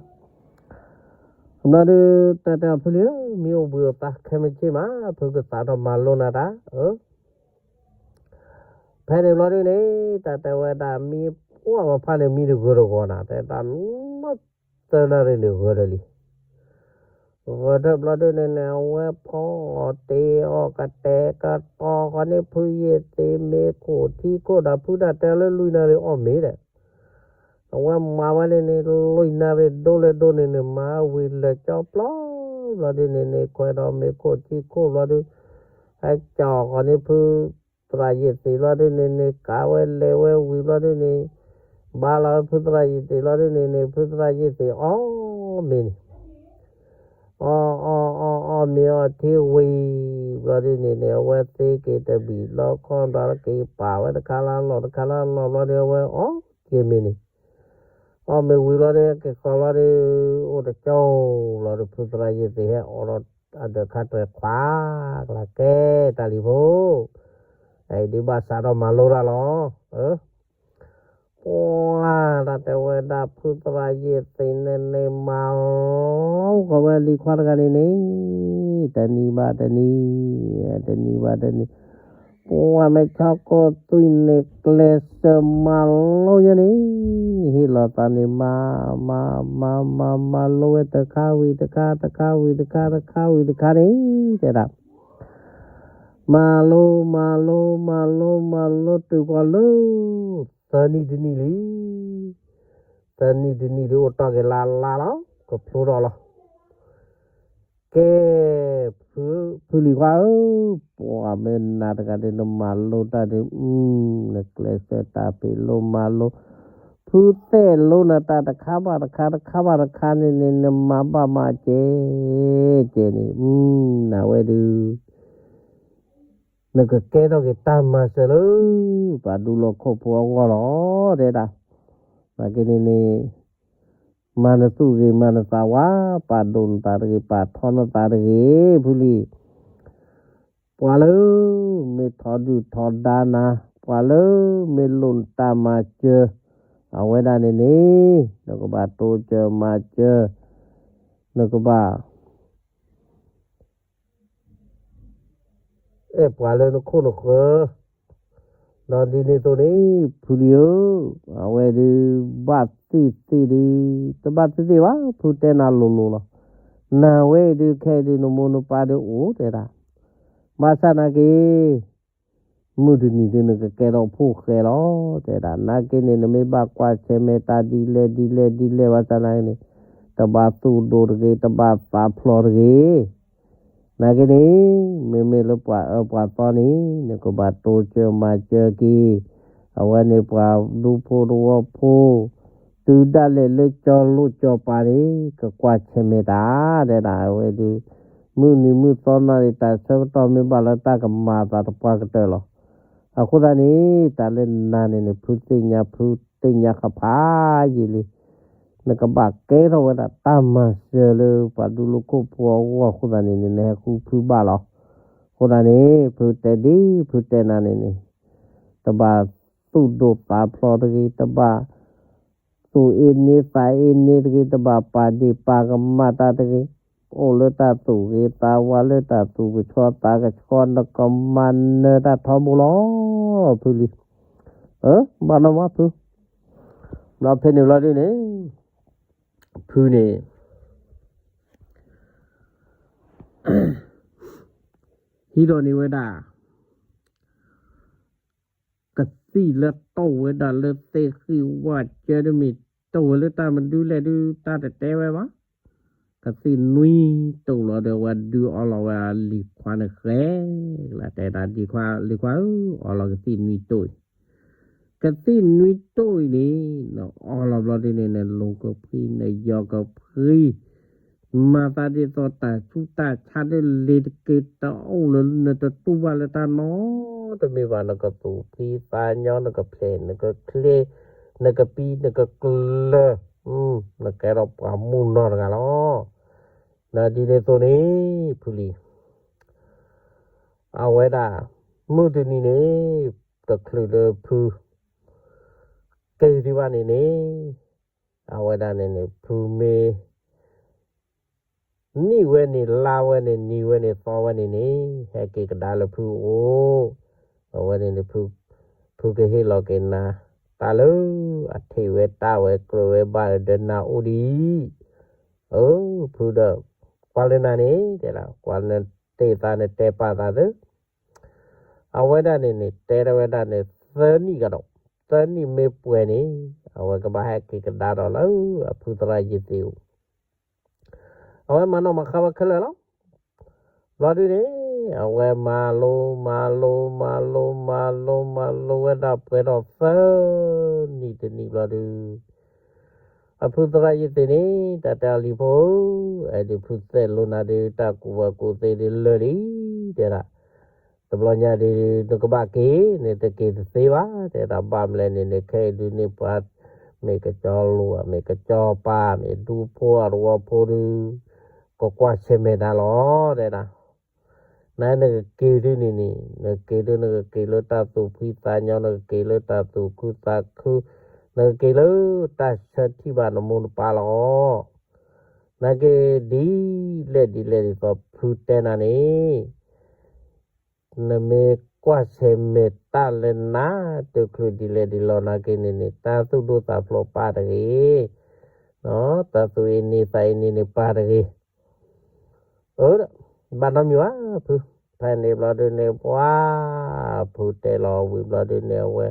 ဘျီဒုး တၢ်တဲအီၤဖုလံၤဧၢ မံအိၣ်ဘှံးအိၣ်သါခဲမုၢ်ဆ့ၣ်မး ဖုကသးထီၣ်မၤလိနၤတၢ်, အၢ ဖဲန့ၣ်ဘျီဒုန့ၣ် တၢ်တဲဝဲဒၣ် မံပှၢ်ပဖါန့ၣ် မံတဂၢၢ်တဂီၤနၤ တဲတၢ်လီၤ သၢနၣ်ရံၣ်န့ၣ်ဂၢၢ်ဒီးလံ ဂၢၢ်ထၢၣ်ဘျီဒုန့ၣ်န့ၣ် အဝဲဖီအီၣ်တ့အီၣ်ကတဲာ်ကတီၤဃီန့ၣ် ဖုယ့ၢ်သ့ၣ်မ့ၤခိၣ်ထံခိၣ်ဒီး ဖုတၢ်တဲလၢလွံၢ်နၣ်ရံၣ်အီၣ်မ့ၤဒီး အဝဲမၤဝဲန့ၣ်န့ၣ် လွံၢ်နၣ်ရံၣ်ဒိလၢဒိန့ၣ်န့ၣ် မၤဝံၤလၢာ်ကၠီပျီ ဘျီဒုန့ၣ်န့ၣ် ခွဲးဒီးမ့ၤခိၣ်ထံခိၣ်ဘျီဒု ဟဲကၠီၣ်ဃီန့ၣ် ဖုသရၣ်ယ့ၢ်သ့ၣ်ဘျီဒုန့ၣ်န့ၣ် ကးဝဲလဲၤဝဲဝံၤဘျီဒုန့ၣ် ဘါလီၤဝဲဖုသရၣ်ယ့ၢ်သ့ၣ်ဘျီဒုန့ၣ်န့ၣ် ဖုသရၣ်ယ့ၢ်သ့ၣ်အီၣ်မ့ၤန့ၣ် အီၣ်အီၣ်အီၣ်အီၣ်မ့ၤအီၣ်ထံဝံၤဘျီဒုန့ၣ်န့ၣ် အဝဲသ့က့ၤတဘံၣ်လီခီဒီးက့ၤပာ်ဝဲတခါလၢလီၢ်တခါလၢလီၢ်ဘျီဒု အဝဲအီၣ်က့ၤမ့ၤန့ၣ် အီၣ်မ့ၤဝံၤဘျီဒု က့ၤဃီဘျီဒု အိၣ်တကၠိဘျီဒု ဖုသရၣ်ယ့ၢ်သ့ၣ်ဟဲအီၣ်ဒီးအဒၢးခါတြဲၤခွါကလၤကဲတၢ်လံၤဖိ အံၤဒုးဘၣ်စးထီၣ်မၤလိတၢ်လီၤ ပှၤတၢ်တဲဝဲဒၣ်ဖုသရၣ်ယ့ၢ်သ့ၣ်န့ၣ်န့ၣ် မၤလီၤကီးဝဲလံၤခွါတဂၤန့ၣ်န့ၣ် တနံၤဘၣ်တနံၤ တနံၤဘၣ်တနံၤ ပှၤမ့ၢ်ဆီကိးသွံၣ်န့ၣ် ကျဲးစၢးမၤလိယါန့ၣ် ဟ့ၣ်လီၤသးန့ၣ် မၤ မၤ မၤ မၤ မၤလိဝဲတခါဝံၤတခါ တခါဝံၤတခါ တခါဝံၤတခါန့ၣ် တဲဒၣ် မၤလိ မၤလိ မၤလိ မၤလိတုၤကွၢ်လၢ သၢနံၣ်တနံၣ်လံ သၢနံၣ်တနံၣ်ဒုးအိၣ်တီၢ်က့ၤလါလါလီၤ ကဖျိထီၣ်လီၤ ကဲ ဖုလံၤခွါဧၢ, ပှၤမ့ၢ်နၤတဂၤဒီး နမၤလိတၢ်ဒီး နကျဲးစၢးတၢ်ဖံးလိမၤလိ, ဖုသ့ၣ်လိနၤတၢ်တခါဘၣ်တခါ တခါဘၣ်တခါန့ၣ်န့ၣ် နမၤဘၣ်မၤကဲ ကဲန့ၣ် နဝဲဒုး နကကဲထီၣ်က့ၤတၢ်မၤစၢၤလၢ ပှၤဒူလီၢ်ခိၣ်ဖိအဂီၢ်လီၤ တဲဒၣ်. နာ်က့န့ၣ်န့ၣ် မၤနသူၣ်ဂ့ၤ မၤနသးဝါ, ပာ်ဒိၣ်နသးတဂ့ၤ ပာ်ထီနသးတဂ့ၤ ဖုလံၤ. ပှၤလၢမ့ၢ်ထီဒုၣ်ထီဒါနၤ, ပှၤလၢမ့ၢ်လိၣ်နတၢ်မၤစၢၤ, အဝဲဒၣ်န့ၣ်န့ၣ် နကဘၣ်တိစၢၤမၤစၢၤ, နကဘၣ် အဲၣ်ပှၤလၢနခိၣ်နဃၢၤ, ဒီးဒ်န့ၣ်အသိးန့ၣ် ဖုလံၤဧၢ, အဝဲဒုးဘၣ်သ့ၣ်သ့ၣ်ဒုး, တဘၣ်သ့ၣ်သ့ၣ်ဘၣ်, ဖုတဲနၤလိၤလိၤလီၤ. နဝဲအံၤဒုး ခဲအံၤဒုးနမိၢ်နပၢ်ဒုးအိၣ်တဲဒၣ်, ဘၣ်ဆၣ်နာ်က့ မုၢ်တနံၤဒုးနကကဲထီၣ်ဖိၣ်ဃဲလီၤ တဲဒၣ်. နာ်က့န့ၣ် နမ့ၢ်ဘၣ်ကွၢ်ဆၢၣ်မဲာ်တၢ်ဒ်လဲၣ်ဒ်လဲၣ်ဒ်လဲၣ် ဘၣ်ဆၣ်နာ်က့န့ၣ် တဘၣ်သူၣ်ဒိၣ်တဂ့ၤ, တဘၣ်သးဖျိးတဂ့ၤ. နာ်က့န့ၣ် မ့မ့ၢ်လၢပှၤအၢပှၤသီန့ၣ် နကဘၣ်တိစၢၤမၤစၢၤက့ၤ, အဝဲန့ၣ်ပှၤဒူဖိတဝီဖိ, တုၤဒၣ်လဲာ်လၢကၠီလိာ်ကၠီပၤန့ၣ် ကကွၢ်ဆၢၣ်မဲာ်တၢ် တဲဒၣ်. အဝဲဒုး မုၢ်နံၤမုၢ်သီနၤန့ၣ် တၢ်ဆၢကတီၢ်မ့ၢ်ဘၣ်လၢတၢ်ကမၤသးတပှၢ်ကတၢၢ်လီၤ. အဃိသတးန့ၣ် တၢ်လၢနၤန့ၣ်န့ၣ် ဖုသ့ၣ်ညါ ဖုသ့ၣ်ညါဃဖးယံာ်လံ. နကဘၣ်ကဲထီၣ်ဝဲဒၣ်တၢ်မၤစၢၤလၢပှၤဒူလၢခိၣ်ဖိအဂီၢ်အဃိသတးန့ၣ်န့ၣ် နဟဲဃုဖုဘၣ်လီၤ. အဃိသတးန့ၣ် ဖုတဲဒ် ဖုတဲနၤန့ၣ်န့ၣ် တဘၣ်သူၣ်ဒိၣ်သးဖျိးတဂ့ၤ, တဘၣ်သူၣ်အ့န့သးအ့န့တဂ့ၤ, တဘၣ်ပာ်ဒ့ၣ်ပာ်ကမၣ်တၢ်တဂ့ၤ, အိၣ်လၢတၢ်သူၣ်ဂ့ၤသးဝါ လၢတၢ်သူၣ်ကဆှီသးကဆှီ နကမၤနၢၤတၢ်ထီဘိလီၤ ဖုလံ. အၢ ဘၣ်နီၢ်မးဖု, ဘျီဖဲန့ၣ်ဘျီဒုန့ၣ် ဖုန့ၣ် ဟံးထီၣ်န့ၢ်ဝဲဒၣ် ကသံၣ်လၢတိၢ်ဝဲဒၣ်လၢသ့ၣ်ဃံၣ်ဝၣ်ကၢတမ့ၢ် တိၢ်ဝဲလၢတၢ်မနုၤလဲၣ်ဒု တၢ်တတဲဝဲဘၣ်. ကသံၣ်နွံတိၢ်လီၤဒီး ဝဲဒုးအီလီၤဝဲလံၤခွါန့ၣ်ဃဲ, လၢတဲဒၣ်လံၤခွါ လံၤခွါဧၢ, အီလီၤကသံၣ်နွံတိၢ်အံၤ, ကသံၣ်နွံတိၢ်အံၤန့ၣ် နအီလီၤဘျီဒုန့ၣ် နလိၤကဖှံ နယီၤကဖှံ မၤသးဒ်သိးတၢ်ဆူးတၢ်ဆါဒ်လ့ၤတက့ၤ တအိၣ်လၢနတတူၢ်ဘၣ်လၢတၢ်နီတမံၤဘၣ်, နကသူၣ်ဖှံသးညီ နကဖျဲး နကချ့ နကပံ နကကျၢၤ, နကဲထီၣ်ပှၤမူနီၢ်တဂၤလီၤ. နဒ်န့ၣ်အသိးန့ၣ် ဖုလံ အဝဲဒၣ် မုၢ်တနံၤန့ၣ် တချုးလၢဖု က့ၤဒံးဘၣ်န့ၣ်န့ၣ် အဝဲဒၣ်န့ၣ်န့ၣ် ဖုမ့ၢ် နံၣ်ဝဲန့ၣ် လါဝဲန့ၣ် နံၤဝဲန့ၣ် သီဝဲန့ၣ်န့ၣ် ဟဲက့ၤကဒါလၢဖုအိၣ်, အဝဲန့ၣ်န့ၣ် ဖုကဟ့ၣ်လီၤက့ၤနၤ တၢ်လၢအထံၣ်ဝဲတၢ်ဝဲကြၢးဝဲဘၣ်ဒီးနၤအိၣ်ဒံး, အၢ ဖုဒီး ကွၢ်လၢနၤန့ၣ် တဲဒၣ် ကွၢ်လၢနတဲသးန့ၣ် တဲပာ်သးသ့ အဝဲဒၣ်န့ၣ်န့ၣ် တဲထီၣ်ဝဲဒၣ်န့ၣ် သၢနံၣ်ကဒီး, သၢနံၣ်မ့ၢ်ပှဲၤန့ၣ် အဝဲကဘၣ်ဟဲက့ၤကဒါဒီးလၢအဖုသရၣ်ယ့ၢ်သ့ၣ်အိၣ်, အဝဲမၤနီၣ်မၤဃါဝဲခဲလၢာ်လီၤ. ဘျီဒုန့ၣ် အဝဲမၤလိ မၤလိ မၤလိ မၤလိ မၤလိဝဲဒၣ်ပှဲၤထီၣ်သၢနံၣ်တနံၣ်ဘျီဒု အဖုသရၣ်ယ့ၢ်သ့ၣ်န့ၣ် တၢ်တဲအီၤလံၤဖိဧၢ, အဲၣ်ဒုးဖုသဲးလိနၤဒုး တၢ်ကူၣ်ဘၣ်ကူၣ်သ့ဒုးလၢာ်လံ, တဲဒၣ် တဘျီညါဒုး နကဘၣ်က့ၤ နတက့ၤတသ့ဘၣ်, တဲဒၣ် ဘၣ်မလဲၣ်န့ၣ် နခဲအံၤဒုးန့ၢ်ပှၤ မ့ၢ်ကစီၤလိၤ မ့ၢ်ကစီၤပၤ မ့ၢ်ဒူဖိအသဝီဖိဒုး ကကွၢ်ဆၢၣ်မဲာ်နၤလီၤ တဲဒၣ် နနကက့ၤဒုးန့ၣ်န့ၣ် နက့ၤဒုး နကက့ၤလၢတၢ်သူၣ်ဖှံသးညီ နကက့ၤလၢတၢ်သူၣ်ခုသးခု နကက့ၤလၢတၢ်ဆၢထံၣ်ဘၣ်နမိၢ်နပၢ်လီၤ. နက့ၤဒ်လဲၣ်ဒ်လဲၣ်ဒ်သိးဖုတဲနၤန့ၣ် နမ့ၢ်ကွၢ်ဆၢၣ်မဲာ်တၢ်လၢနၤ တချုးဒ်လဲၣ်ဒ်လဲၣ်နာ်က့န့ၣ်န့ၣ် တၢ်သူၣ်ဒိၣ်သးဖျိးပၢ်တဂ့ၤ, တၢ်သူၣ်အ့န့သးအ့န့န့ၣ်ပၢ်တဂ့ၤ အၢ ဘၣ်နီတမံၤဘၣ်ဖု, ဖဲန့ၣ်ဘျီဒုန့ၣ် ပှၤ ဖုတဲလီၤဝံၤဘျီဒုန့ၣ် အဝဲ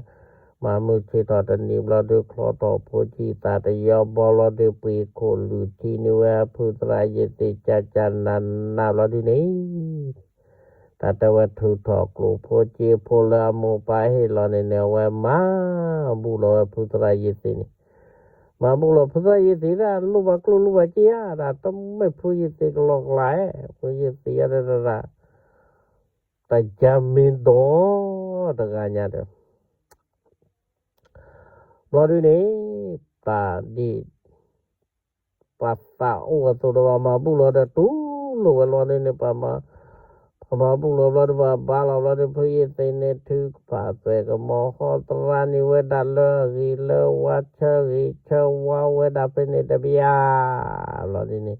မၤမုၢ်ဆ့ၣ်ထီၣ်တနံၤဘျီဒု ချီထီၣ်ဖိဆံးသးတယီဘီဘျီဒု ပှ့ၤခိၣ်လုၢ်ထံန့ၢ်ဝဲ အဖုသရၣ်ယ့ၢ်သ့ၣ်ကကနၤနးဘျီဒုန့ၣ် တၢ်တဲဝဲထုးထီၣ်ကျိၣ်ဖိစ့ဖိလၢအမိၢ်ပၢ်ဟ့ၣ်လီၤန့ၣ်န့ၣ် အဝဲမၤဘူၣ်လီၤဝဲဖုသရၣ်ယ့ၢ်သ့ၣ်န့ၣ် မၤဘူၣ်လီၤဖုသရၣ်ယ့ၢ်သ့ၣ်ဒၣ် လိၣ်ဘၣ်ကျိၣ်လိၣ်ဘၣ်စ့ဧါ တၢ်တမ့ၢ်ဖုယ့ၢ်သ့ၣ်ကလီကလးဧါ ဖုယ့ၢ်သ့ၣ်ယါတရၣ် တယၤမ့ၢ်ဒီတဂၤညါဒီး ဘျီဒုန့ၣ် တၢ်ဒ် ပှၤသးအိၣ်အသိးဒီး ပှၤမၤဘူၣ်လီၤဒီးတူၢ်လိာ်ဝဲလီၤဒုန့ၣ် ပှၤမၤဘူၣ်လီၤဘျီဒု ပှၤဘါလီၤဘျီဒု ဖုယ့ၢ်သ့ၣ်န့ၣ် ထုကဖၣ်သွဲၣ်ကမီၤ ဟီသရၣ်န့ၢ်ဝဲဒၣ်လၢအဂ့ၤလၢဝါ ဆၢဂ့ၤဆၢဝါဝဲဒၣ်ဖဲန့ၣ်တဘျီ လီၤဒုန့ၣ်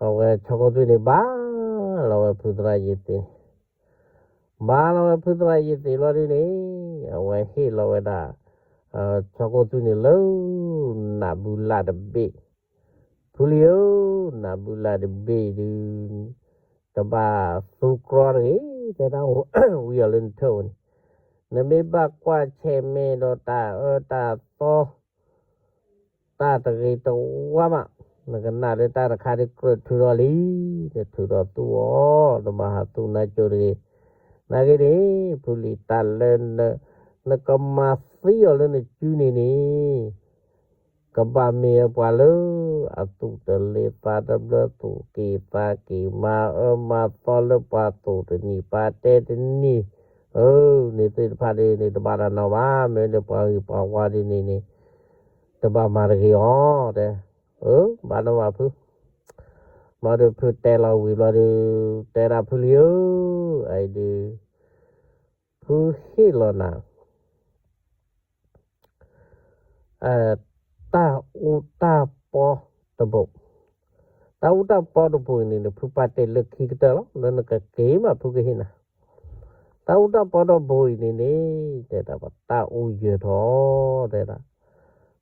အဝဲဆီခိၣ်သွံၣ်န့ၣ် ဘါလီၤဝဲဖုသရၣ်ယ့ၢ်သ့ၣ်န့ၣ် ဘါလီၤဝဲဖုသရၣ်ယ့ၢ်သ့ၣ်လီၤဒုန့ၣ် အဝဲဟ့ၣ်လီၤဝဲဒၣ် ဆီခိၣ်သွံၣ်န့ၣ်လၢ နးဘုလၢ်တဘ့ၣ် ဖုလံဧၢ, နးဘုလၢ်တဘ့ၣ်ဒု တဘၣ်သူကြီတဂ့ၤ, တဲဒၣ်ဝံၤအီၤလၢနထၢၣ်ဧိၤန့ၣ်, နမ့ၢ်ဘၣ်ကွၢ်ဆဲးမဲာ်ဒီးတၢ်အၢတၢ်သီ တၢ်တဂ့ၤတဝါမး, နကနၣ်လၢတၢ်တခါဒ်ကြၢးထုးထီၣ်လံ, တထုးထီၣ်သူအီၤ, တဘၣ်ဟးသူနါကၠိတဂ့ၤ. နာ်က့န့ၣ် ဖုလံၤတၢ်လၢ နကမၤသံအီၤလၢနစုန့ၣ်န့ၣ် ကဘၣ်မ့ၢ်အပှၤလၢ အသူၣ်တလ့ၤသးတဘျၢ သူၣ်က့ၣ်သးက့ၣ် မၤအၢမၤသီလၢပှၤ သူၣ်တနံၣ်ပာ်တဲတနံၣ်, အၢ န့ၣ်သ့ၣ်တဖၣ်ဒ်န့ၣ် တဘၣ်တၢ်နီၣ်ဘၣ်, မ့ၢ်လၢပှၤဂ့ၤပှၤဝါဒ်န့ၣ်န့ၣ် တဘၣ်မၤတဂ့ၤအီၤ တဲ, အၢ ဘၣ်နီၣ်ဘၣ်ဖု ဘျီဒီးဖုတဲလီၤဝံၤဘျီဒီး တဲဒၣ်ဖုလံဧၢ, အအံၤဒုး ဖုဟ့ၣ်လီၤနၤ တၢ်အူတၢ်ပီတဘိ, တၢ်အူတၢ်ပီတဘိအံၤန့ၣ်န့ၣ် ဖုပာ်တဲာ်လၢခံကတၢၢ်လီၤ. လၢနကက့ၤမး ဖုကဟ့ၣ်နၤ တၢ်အူတၢ်ပီတဘိအံၤန့ၣ်န့ၣ် တဲဒၣ်ပတၢ်အူယၢၤထီၣ် တဲဒၣ်,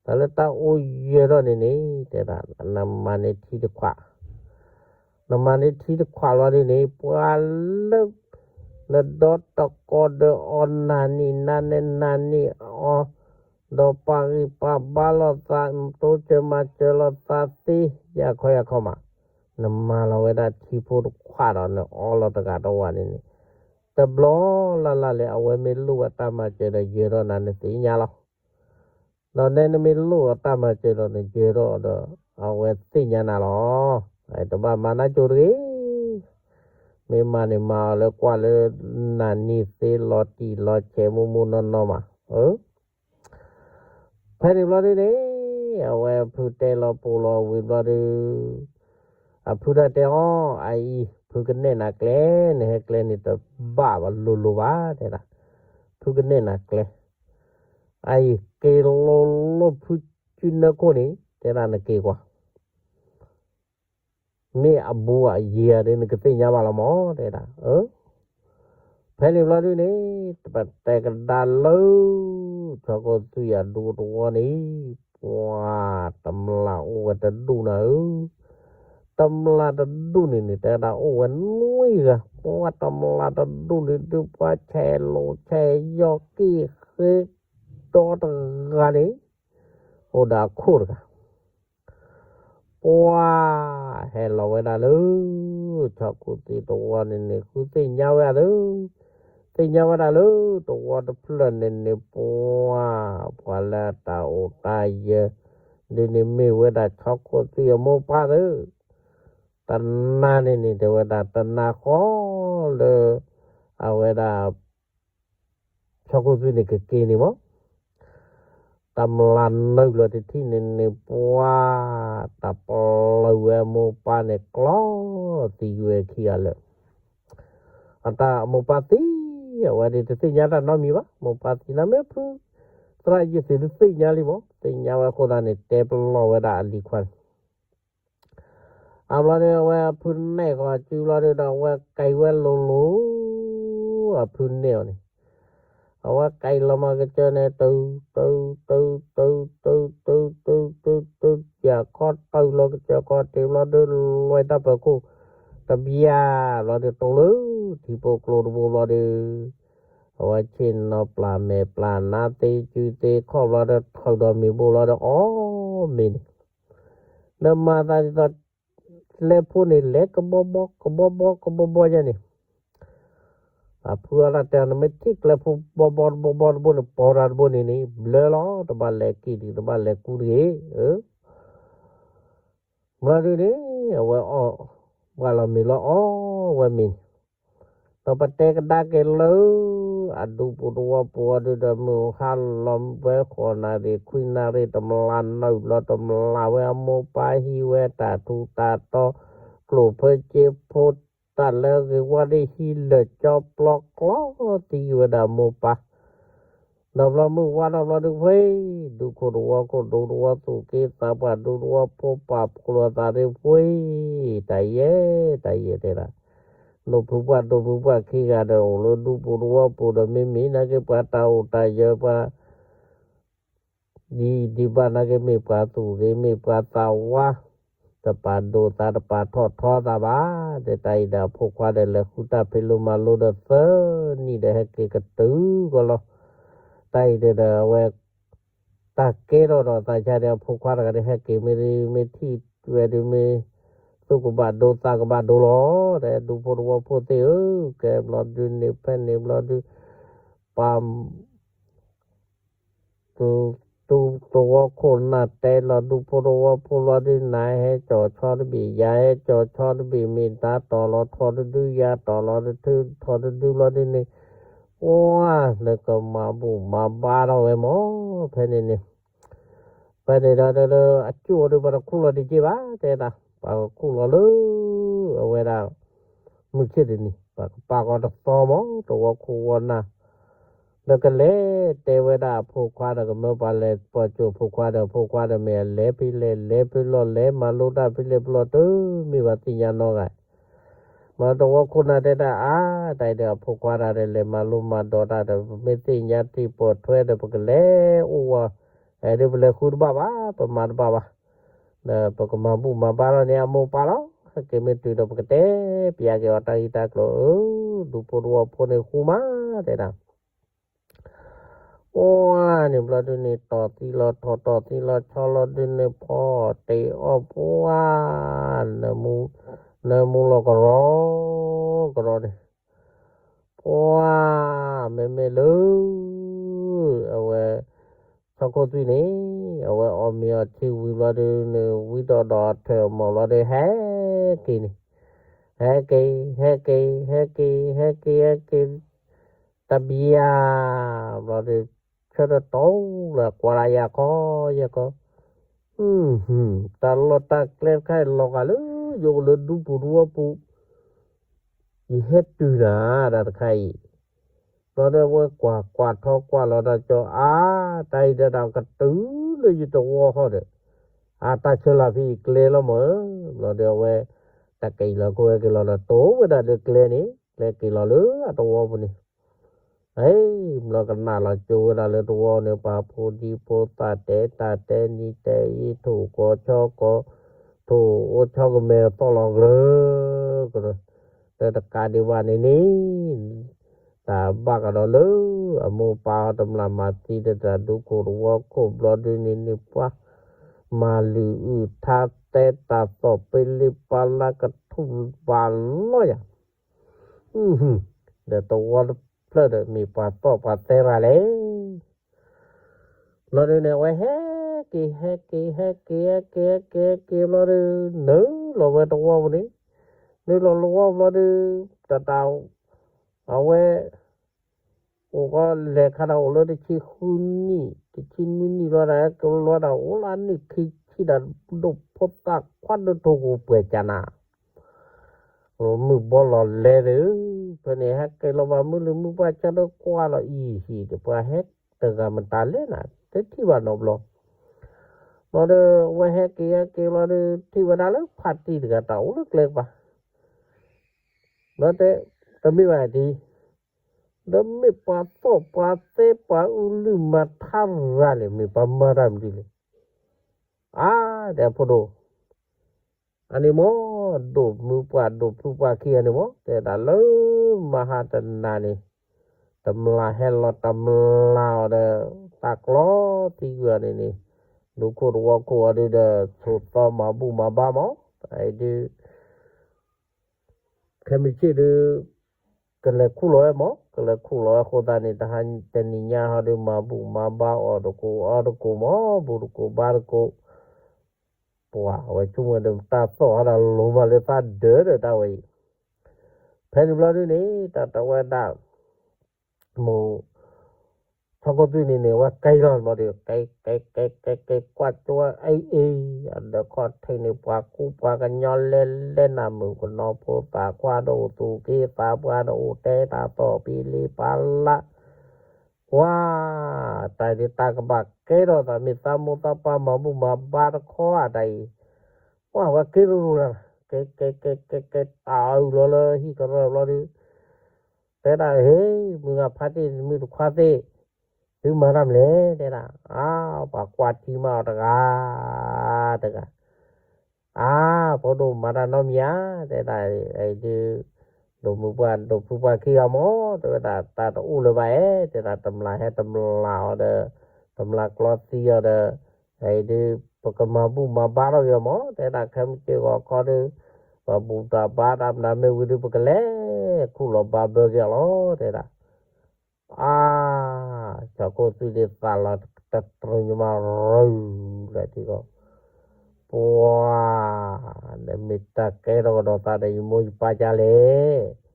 တၢ်လၢတၢ်အူယၢၤထီၣ်န့ၣ်န့ၣ် တဲဒၣ် နမၤန့ၢ်ထံတခွး, နမၤန့ၢ်ထံတခွးလီၤဒ်န့ၣ် ပှၤလၢ နဒီတကီဒီးအီၤ နၢ်နံၣ်နၤနဲနၢ်နံၣ်အီၤ, ဒီးပာ်ဂံၢ်ပာ်ဘါလိာ်သး တိစၢၤမၤစၢၤလိာ်သးသ့ ယၤခီယၤခီမး, နမၤလီၤဝဲဒၣ်ထံဖိတခွးဒီး နအီလီၤတဂၤတဝၤန့ၣ်န့ၣ်, တဘျီလၢ်လၢ်လၢ အဝဲမ့ၢ်လိၣ်ဝဲတၢ်မၤစၢၤဒီးယၢၤထီၣ်နၤ နသ့ၣ်ညါလီၤ. ဒီးနဲနမ့ၢ်လိၣ်အီၤတၢ်မၤစၢၤဒီး နယၢၤထီၣ်ဒီး အဝဲသ့ၣ်ညါနၤလီၤ. တဘၣ်မၤနၢ်ကၠိတဂ့ၤ, မ့ၢ်မၤန့ၣ်မၤအီၤလၢကွၢ်လၢ နၢ်နံၣ်သ့လီၤတံၢ်လီၤဆဲးမိၢ်မိၢ်နီၢ်နီၢ်မး, အၢ ဖဲန့ၣ်ဘျီဒ်န့ၣ် အဝဲဖုတဲလီၤပိာ်လီၤဝံၤဘျီဒီး အဖုတၢ်တဲအီၤ အအံၤ ဖုကနဲၣ်နၤကျဲ, နဟဲကျဲန့ၣ်တဘၣ်ဘၣ်လိၤလိၤဘၣ် တဲဒၣ်, ဖုကနဲၣ်နၤကျဲ, အအံၤ က့ၤလိၤလိၤဖုကုနၢခိၣ်န့ၣ် တဲဒၣ်နက့ၤကွၢ် မ့ၢ်အဘူးအယံၤဧါဒီး နကသ့ၣ်ညါဘၣ်လီၤမး တဲဒၣ်, အၢ ဖဲန့ၣ်ဘျီဒ်န့ၣ် ပတဲကဒါလၢ ဆီခိၣ်သွံၣ်အဒူတဝီန့ၣ် ပှၤတမျၢ်အိၣ်ဝဲတဒူၣ်နၤဧၢ, တမျၢ်တဒူၣ်န့ၣ်န့ၣ် တဲဒၣ်အိၣ်ဝဲနွံဂၤ, ပှၤတမျၢ်တဒူၣ်န့ၣ်ဒုး ပှၤဆဲးလိာ်ဆဲးယီၢ်က့ၣ်ဃ့ဒီတဂၤန့ၣ် အိၣ်ဒီးအခိၣ်တဂၤ ပှၤ ဟဲလီၤဝဲဒၣ်လၢ ဆီခိၣ်သွံၣ်တဝီန့ၣ်န့ၣ် ဃုသ့ၣ်ညါဝဲဒၣ်လၢ သ့ၣ်ညါဝဲဒၣ်လၢ တဝီတဖျၢၣ်န့ၣ်န့ၣ် ပှၤ ပှၤလၢအတၢ်အိၣ်တၢ်ယၢၤ ဒ်န့ၣ်မ့ၢ်ဝဲဒၣ်ဆီခိၣ်သွံၣ်အမိၢ်ပၢ်သ့ၣ်, တနၤန့ၣ်န့ၣ် တဲဝဲဒၣ် တနၤဃီလၢ အဝဲဒၣ် ဆီခိၣ်သွံၣ်န့ၣ်ကက့ၤန့ၣ်မး တမျၢ်နုာ်လီၤတထံၣ်န့ၣ်န့ၣ် ပှၤ တၢ်ပျၢၤဝဲမိၢ်ပၢ်န့ၣ် ကျီသံဝဲခံဂၤလၢာ်, အတၢ်မိၢ်ပၢ်သံ, အဝဲဒၣ်တသ့ၣ်ညါတၢ်နီတမံၤဘၣ်, မိၢ်ပၢ်သံလၢမ့ၢ်ဖု သရၣ်ယုၢ်သံၣ်တသ့ၣ်ညါလံမး, သ့ၣ်ညါဝဲအဃိသတးန့ၣ် တဲပလီၢ်ဝဲဒၣ်အလံၤခွါန့ၣ် အဘျီန့ၣ် အဝဲအဖုနဲၣ်ဃီၤစုဘျီဒုဒီး အဝဲကဲဝဲလိၤလိၤ, အဖုနဲၣ်အီၤန့ၣ်, အဝဲကဲလီၤမၤကစၢၢ်န့ၣ် တုၤ တုၤ တုၤ တုၤ တုၤ တုၤ တုၤ တုၤ တုၤ ယၤခီတုၤလီၤကစၢၢ်ခီၣ်ထံးဘျီဒု လွဲတၢ်ပၢၤခိၣ် တဘျၢလီၤဒုတိၤလၢ ထံဖိကျိတဘိဘျီဒု အဝဲဆ့ၣ်နီၤပျၢ်မဲာ်ပျၢ်နါသ့စုသ့ခီၣ်ဘျီဒီး ထုးဒီးမ့ၤဘိဘျီဒီး အီၣ်မ့ၤန့ၣ် နမၤသးဒ်သိး ကျဲဖိန့ၣ် လဲၤကဘီဘီ ကဘီဘီ ကဘီဘီယဲန့ၣ်, အဖုအီၣ်တၢ်တဲ နမ့ၢ်ထံၣ်ကျဲဖိဘီဘီတဘီဘီတဘိန့ၣ် ပိာ်တၢ်တဘိန့ၣ်န့ၣ် ဘျၢလီၤ တဘၣ်လဲၤက့ၤတဂ့ၤ တဘၣ်လဲၤကူတဂ့ၤ, အၢ ဘျီဒုန့ၣ် အဝဲအီၣ် ဘၣ်လီၤမ့ၤလီၤအီၣ်ဝဲမ့ၤန့ၣ်, ဒီးပတဲကဒါက့ၤလၢ အဒူပူၤတဝီပူၤအီၤဒုဒီး မုၢ်ဟါလီၤဝဲဃိးနၣ်ရံၣ်ခွံနၣ်ရံၣ် တမျၢ်နုာ်လီၤ တမျၢ်ဝဲအမိၢ်ပၢ်ဟံးဝဲတၢ်ထူးတၢ်တီၤ ကျိၣ်ဖိစ့ဖိ တၢ်လၢအဂ့ၤဝါဒ်ဟံးလၢာ်ကၠီပျီ ကျီသံဝဲဒၣ်မိၢ်ပၢ် ဒီးဘျီမုၢ်ဝါဒီးဘျီဒုဖှ့ ဒူခိၣ်တဝီခိၣ် ဒူတဝီသူၣ်က့သးပှၢ် ဒူတဝီဖိပာ်ကျိၤသးဒုဖှ့ တၢ်ယဲ တၢ်ယဲတဲဒၣ်, ဒိၣ်ဖုပှၢ် ဒိၣ်ဖုပှၢ်ခံဂၤဒီး အိၣ်လၢဒူပူၤတဝီပူၤဒီး မ့မ့ၢ်နာ်က့ ပှၤတၢ်အိၣ်တၢ်ယၢၤ ပှၤ ဒ်ဒံးဘၣ်နာ်က့ မ့ၢ်ပှၤသူၣ်ဂ့ၤ မ့ၢ်ပှၤသးဝါ တပာ်ဒိၣ်သး တပာ်ထီၣ်ထီသးဘၣ်. ဒီးတၢ်အံၤဒီး အဖိခွါဒီး လဲၤဃုတၢ်ဖံးလိမၤလိဒီး သၢနံၣ်ဒီး ဟဲက့ၤကတုၤကီးလီၤ. တၢ်အံၤဒီး အဝဲ တၢ်ကဲထီၣ်ဒီးသးဆါဒီး အဖိခွါတဂၤဒီး ဟဲက့ၤမ့ၢ် မ့ၢ်ထံၣ်ဝဲဒီး မ့ၢ်သူၣ်ကဘၣ်ဒိသးကဘၣ်ဒိလီၤ. ဒီး ဒူဖိတဝီဖိသ့ၣ်ဧၢ, ကဲဘျီဒုန့ၣ် ဖဲန့ၣ်ဘျီဒု ပှၤ သူ ဒူသဝီခိၣ်နၢ်တဲလီၤဒူဖိသဝီဖိလီၤဒုး နၤဟဲကၠီၤဆီတဘ့ၣ် ယၤဟဲကၠီၤဆီတဘ့ၣ် မ့ၢ်နၤတီၢ်လီၤထီတဒု ယၤတီၢ်လီၤတထၢ ထီတဒုလီၤဒုးန့ၣ် ပှၤလၢကမၤဘူၣ်မၤဘါထီၣ်ဝဲမၢ် ဖဲန့ၣ်န့ၣ် ဖဲန့ၣ်ဒီးလၢအကၠိၣ်အီၤဒုး ပှၤတခူၣ်လီၤတက့ၢ်ဘၣ် တဲဒၣ် ပှၤကခူၣ်လီၤလၢ အဝဲဒၣ် မုၢ်ဆ့ၣ်တနံၤ ပှၤကပာ်ဃီတသီမၢ် သဝီခိၣ်ဝီနၢ် ဒီးကလဲၤတဲဝဲဒၣ်အဖိခွါဒီး ကမၢပှၤလဲၤပိာ်ကၠိဖိခွါဒီး အဖိခွါဒီးမ့ၢ်အလဲၤဖဲလဲၣ် လဲၤဖဲလီၤ လဲၤမၤလိတၢ်ဖဲလဲၣ်ဖဲလီၤ တမ့ၢ်ဘၣ်သ့ၣ်ညါနီတဂၤ မ့ၢ်သဝီခိၣ်နၢ်တဲတၢ်အါ တၢ်အံၤဒီးအဖိခွါတၢ်ဒီး လဲၤမၤလိမၤဒိးတၢ်ဒီး ပမ့ၢ်သ့ၣ်ညါထံပိာ်ထွဲဒီး ပကလဲၤအိၣ်ဝီ အဲဒုးပလဲၤဃုတဘၣ်ဘၣ် ပမၤတဘၣ်ဘၣ် ဒီးပကမၤဘူၣ်မၤဘါထီၣ်န့ၣ် အမိၢ်ပၢ်လီၤ. ဟဲက့ၤမ့ၢ်တုၤဒီး ပကတဲပျးက့ၤအီၤတၢ်ဂ့ၢ်တၢ်ကျိၤဧၢ, ဒူဖိသဝီဖိန့ၣ်ဃူမး တဲဒၣ် ပှၤန့ၣ်ဘျီဒုန့ၣ် တီၢ်သံလီၤထီၣ်တီၢ်သံလီၤဆီလီၤဒုန့ၣ် ဖီတ့ၢ်အီၣ်ပှၤ နၢမူလီၤကရီကရီန့ၣ် ပှၤ မ့မ့ၢ်လၢ အဝဲ ဆီခိၣ်သွံၣ်န့ၣ် အဝဲအီၣ်မ့ၤအီထံဝံၤဘျီဒုန့ၣ် ဝံထီၣ်ဒီးအထၢၣ်အမီၢ်ဘျီဒု ဟဲက့ၤန့ၣ် ဟဲက့ၤ ဟဲက့ၤ ဟဲက့ၤ ဟဲက့ၤ ဟဲက့ၤ တဘျီ ဘျီဒု ဆၢထၢၣ်တီလၢကွၢ်လၢယၤခီယဲၢ်ခီ တၢ်လီၢ်တၢ်ကျဲတခါအံၤ လီၤဂာ်လၢယအိၣ်လၢဒူပူၤသဝီပူၤ ယဟဲတုၤနၤဒၣ်တခါအံၤ ဘျီဒီးအဝဲကွၢ်ကွၢ်ထီကွၢ်လီၤတၢ်ကၠီ အါ တၢ်အံၤဒီးတၢ်ကတုၤလၢယတဝီဃီဒီး အါ တၢ်ဆၢလၢ်ဖဲအံၤကျဲလီၤမၢ် ဘျီဒီးအဝဲ တၢ်က့ၤလီၤကဝဲက့ၤလီၤဒီး တိၢ်ဝဲဒၣ်လၢကျဲန့ၣ် ကျဲက့ၤလီၤလၢအတဝီပူၤန့ၣ် ဟဲ ဘျီကနၣ်လီၤကၠိဝဲဒၣ်လၢတဝီန့ၣ် ပှၤဖိဒံဖိသၣ်တဲတၢ်တဲနံၤတဲအ့ ထိၣ်ကီၤဆီကီၤ ထိၣ်အိၣ်ဆီကမဲာ်သီၣ်လီၤကရၢကရၢ လၢတကးဒံးဘၣ်န့ၣ်န့ၣ် တၢ်ဘၣ်ကဒီးလၢ အမိၢ်ပၢ်အီၤတမျၢ်မၤသံဒီးတၢ်ဒူခိၣ်သဝီခိၣ်ဘျီဒုန့ၣ်န့ၣ် ပှၤ မၤလုၢ်အုၣ်ထါတဲတၢ်သီၣ်ပ့လ့ပလါကထူၣ်ဘၣ်လီၤယၤ ဒီးသဝီတဖျၢၣ်ဒီးမ့ၢ်ပှၤသီၣ်ပှၤသဲရၤလဲၣ် ဘျီဒုန့ၣ် အဝဲဟဲက့ၤ ဟဲက့ၤ ဟဲက့ၤ ဟဲက့ၤ ဟဲက့ၤ ဟဲက့ၤဘျီဒု နုာ်လီၤဝဲတဝီပူၤန့ၣ် နုာ်လီၤတဝီပူၤဘျီဒု တၢ်တၢ် အဝဲ အိၣ်ကီးလဲၤခါဒီးအိၣ်လၢတဆံဃုနံၣ် တဆံနွံနံၣ်လီၤဒီး ဟဲက့ၤလီၤဒီး အိၣ်လၢနံၣ်ခံဆံဒီး ဒိၣ်ဖိသၣ်ခွါဒိၣ်ထိၣ်ကိၣ်ပှဲၤကနၤ မုၢ်ဘီလီၤလဲၤဒီး ဖဲန့ၣ်ဟဲက့ၤလီၤဘၣ်မုၢ်လံၤမုၢ်ပှၢ်ဆၢဒီးကွၢ်လီၤအံၤဟံၣ်ဒီး ပှၤဟဲတဂၤမတၤလဲၣ်နၤ တထံၣ်ဘၣ်နီတဘျီ ဘျီဒီး အဝဲဟဲက့ၤဟဲက့ၤဘျီဒီး ထံၣ်ဝဲဒၣ်လၢဖါတံၢ်တဂၤတၢ်အိၣ်လၢကျဲကပၤ ဘျီတဲ တမ့ၢ်ဘၣ်ဒ် ဒီးမ့ၢ်ပှၤသီၣ်ပှၤသဲပှၤအုလုၢ်မၤထါရၤလဲၣ် မ့ၢ်ပှၤမၤတၢ်မနုၤလဲၣ် အါ တဲဖိဒိၣ် အန့ၣ်မ့ၢ် ဒိၣ်မုၢ်ပှၢ်ဒိၣ်ဖုပှၢ်ခံဂၤန့ၣ်မ့ၢ် တဲဒၣ်လၢမဟါတနၤန့ၣ် တမျၢ်ဟဲလီၤတမျၢ်အီၤဒီး သးကျီသံကွံာ်အီၤန့ၣ်န့ၣ် ဒူခိၣ်သဝီခိၣ်အီၤဒုဒီး ဆိးသီမၤဘူၣ်မၤဘါမး အအံၤဒု ခဲမုၢ်ဆ့ၣ်ဒု ကလဲၤခူၣ်လီၤဝဲမး ကလဲၤခူၣ်လီၤဝဲအဃိသတးန့ၣ် တဟါတနံၤညါဟီဒု မၤဘူၣ်မၤဘါအီၣ်တကိးအီတကိးမး ဘူၣ်တကိးဘါတကိး ပှၤအဝဲဆိကမိၣ်ဒီးတၢ်သီၣ်ဟီဒီးလိၤမးလၢသးဒၢးဒီးတၢ်ဝဲအံၤ ဖဲန့ၣ်ဘျီဒုန့ၣ် တၢ်တဝဲဒၣ် မိၢ် ဆီခိၣ်သွံၣ်န့ၣ်န့ၣ် အဝဲက့ၤလီၤဘျီဒီး က့ၤ က့ၤ က့ၤ က့ၤ က့ၤ ကွၢ်ကၠိအအံၤ အဒၢးခီၣ်ထံးန့ၣ် ပှၤကူပှၤကညီလဲၤလဲၤနၤ မုၣ်ကနီၤဖိသၣ်ခွါဒီးအိၣ်သူၣ်က့သးပှၢ်ဒီး အိၣ်တဲတၢ်သီၣ်ပ့ၤလံပာ်လၢ် ကွၢ် တၢ်ဒ်တၢ်ကဘၣ်ကဲထီၣ်သး မ့ၢ်သးမိၢ်သးပၢ်မၤဘူၣ်မၤဘါတခီဧါ တၢ်အံၤ ကွၢ်ဝဲက့ၤရူၤရူၤလၢ် က့ၤ က့ၤ က့ၤ က့ၤ က့ၤ တၢ်အုၣ်လီၤလၢဟံၣ်ကရၢၢ်ဘျီဒု တဲဒၣ် ဟ့ၣ် မုၢ်ဂၤဖါတံၢ်မုၢ်တခွါသ့ၣ် သုမၤတၢ်မနုၤလဲၣ် တဲဒၣ် အါ ပှၤကွၢ်ထံမးအီၤတဂၤ တဂၤ အါ ဖိဒိၣ်မၤတၢ်နီတမံၤဧါ တဲဒၣ် အံၤဒု ဒိၣ်မုၢ်ပှၢ်ဒိၣ်ဖုပှၢ်ခံဂၤမး တဲဝဲဒၣ် တၢ်တအိၣ်လၢၤဘၣ်အဲ တဲဒၣ် တမျၢ်ဟဲတမျၢ်အီၤဒီး တမျၢ်ကျီသံအီၤဒီး အံၤဒု ပကမၤဘူၣ်မၤဘါထီၣ်က့ၤအီၤမး တဲဒၣ်ခဲမုၢ်ဆ့ၣ်ဂီၤခီဒု ပဘူၣ်တၢ်ဘါတၢ်မနုၤမ့ၢ်ဝံၤဒု ပကလဲၤခူၣ်လီၤဘါဘၢက့ၤအီၤလီၤ တဲဒၣ် အါ ဆီခိၣ်သွံၣ်ဒုသးလီၤ တတြၢၤညီမးရၢၢ်လၢထံကီၢ်, ပှၤ, ဒီးမ့ၢ်တၢ်ကဲထီၣ်ကဒီးသးဒီးယမိၢ်ယပၢ်ကလဲၣ်.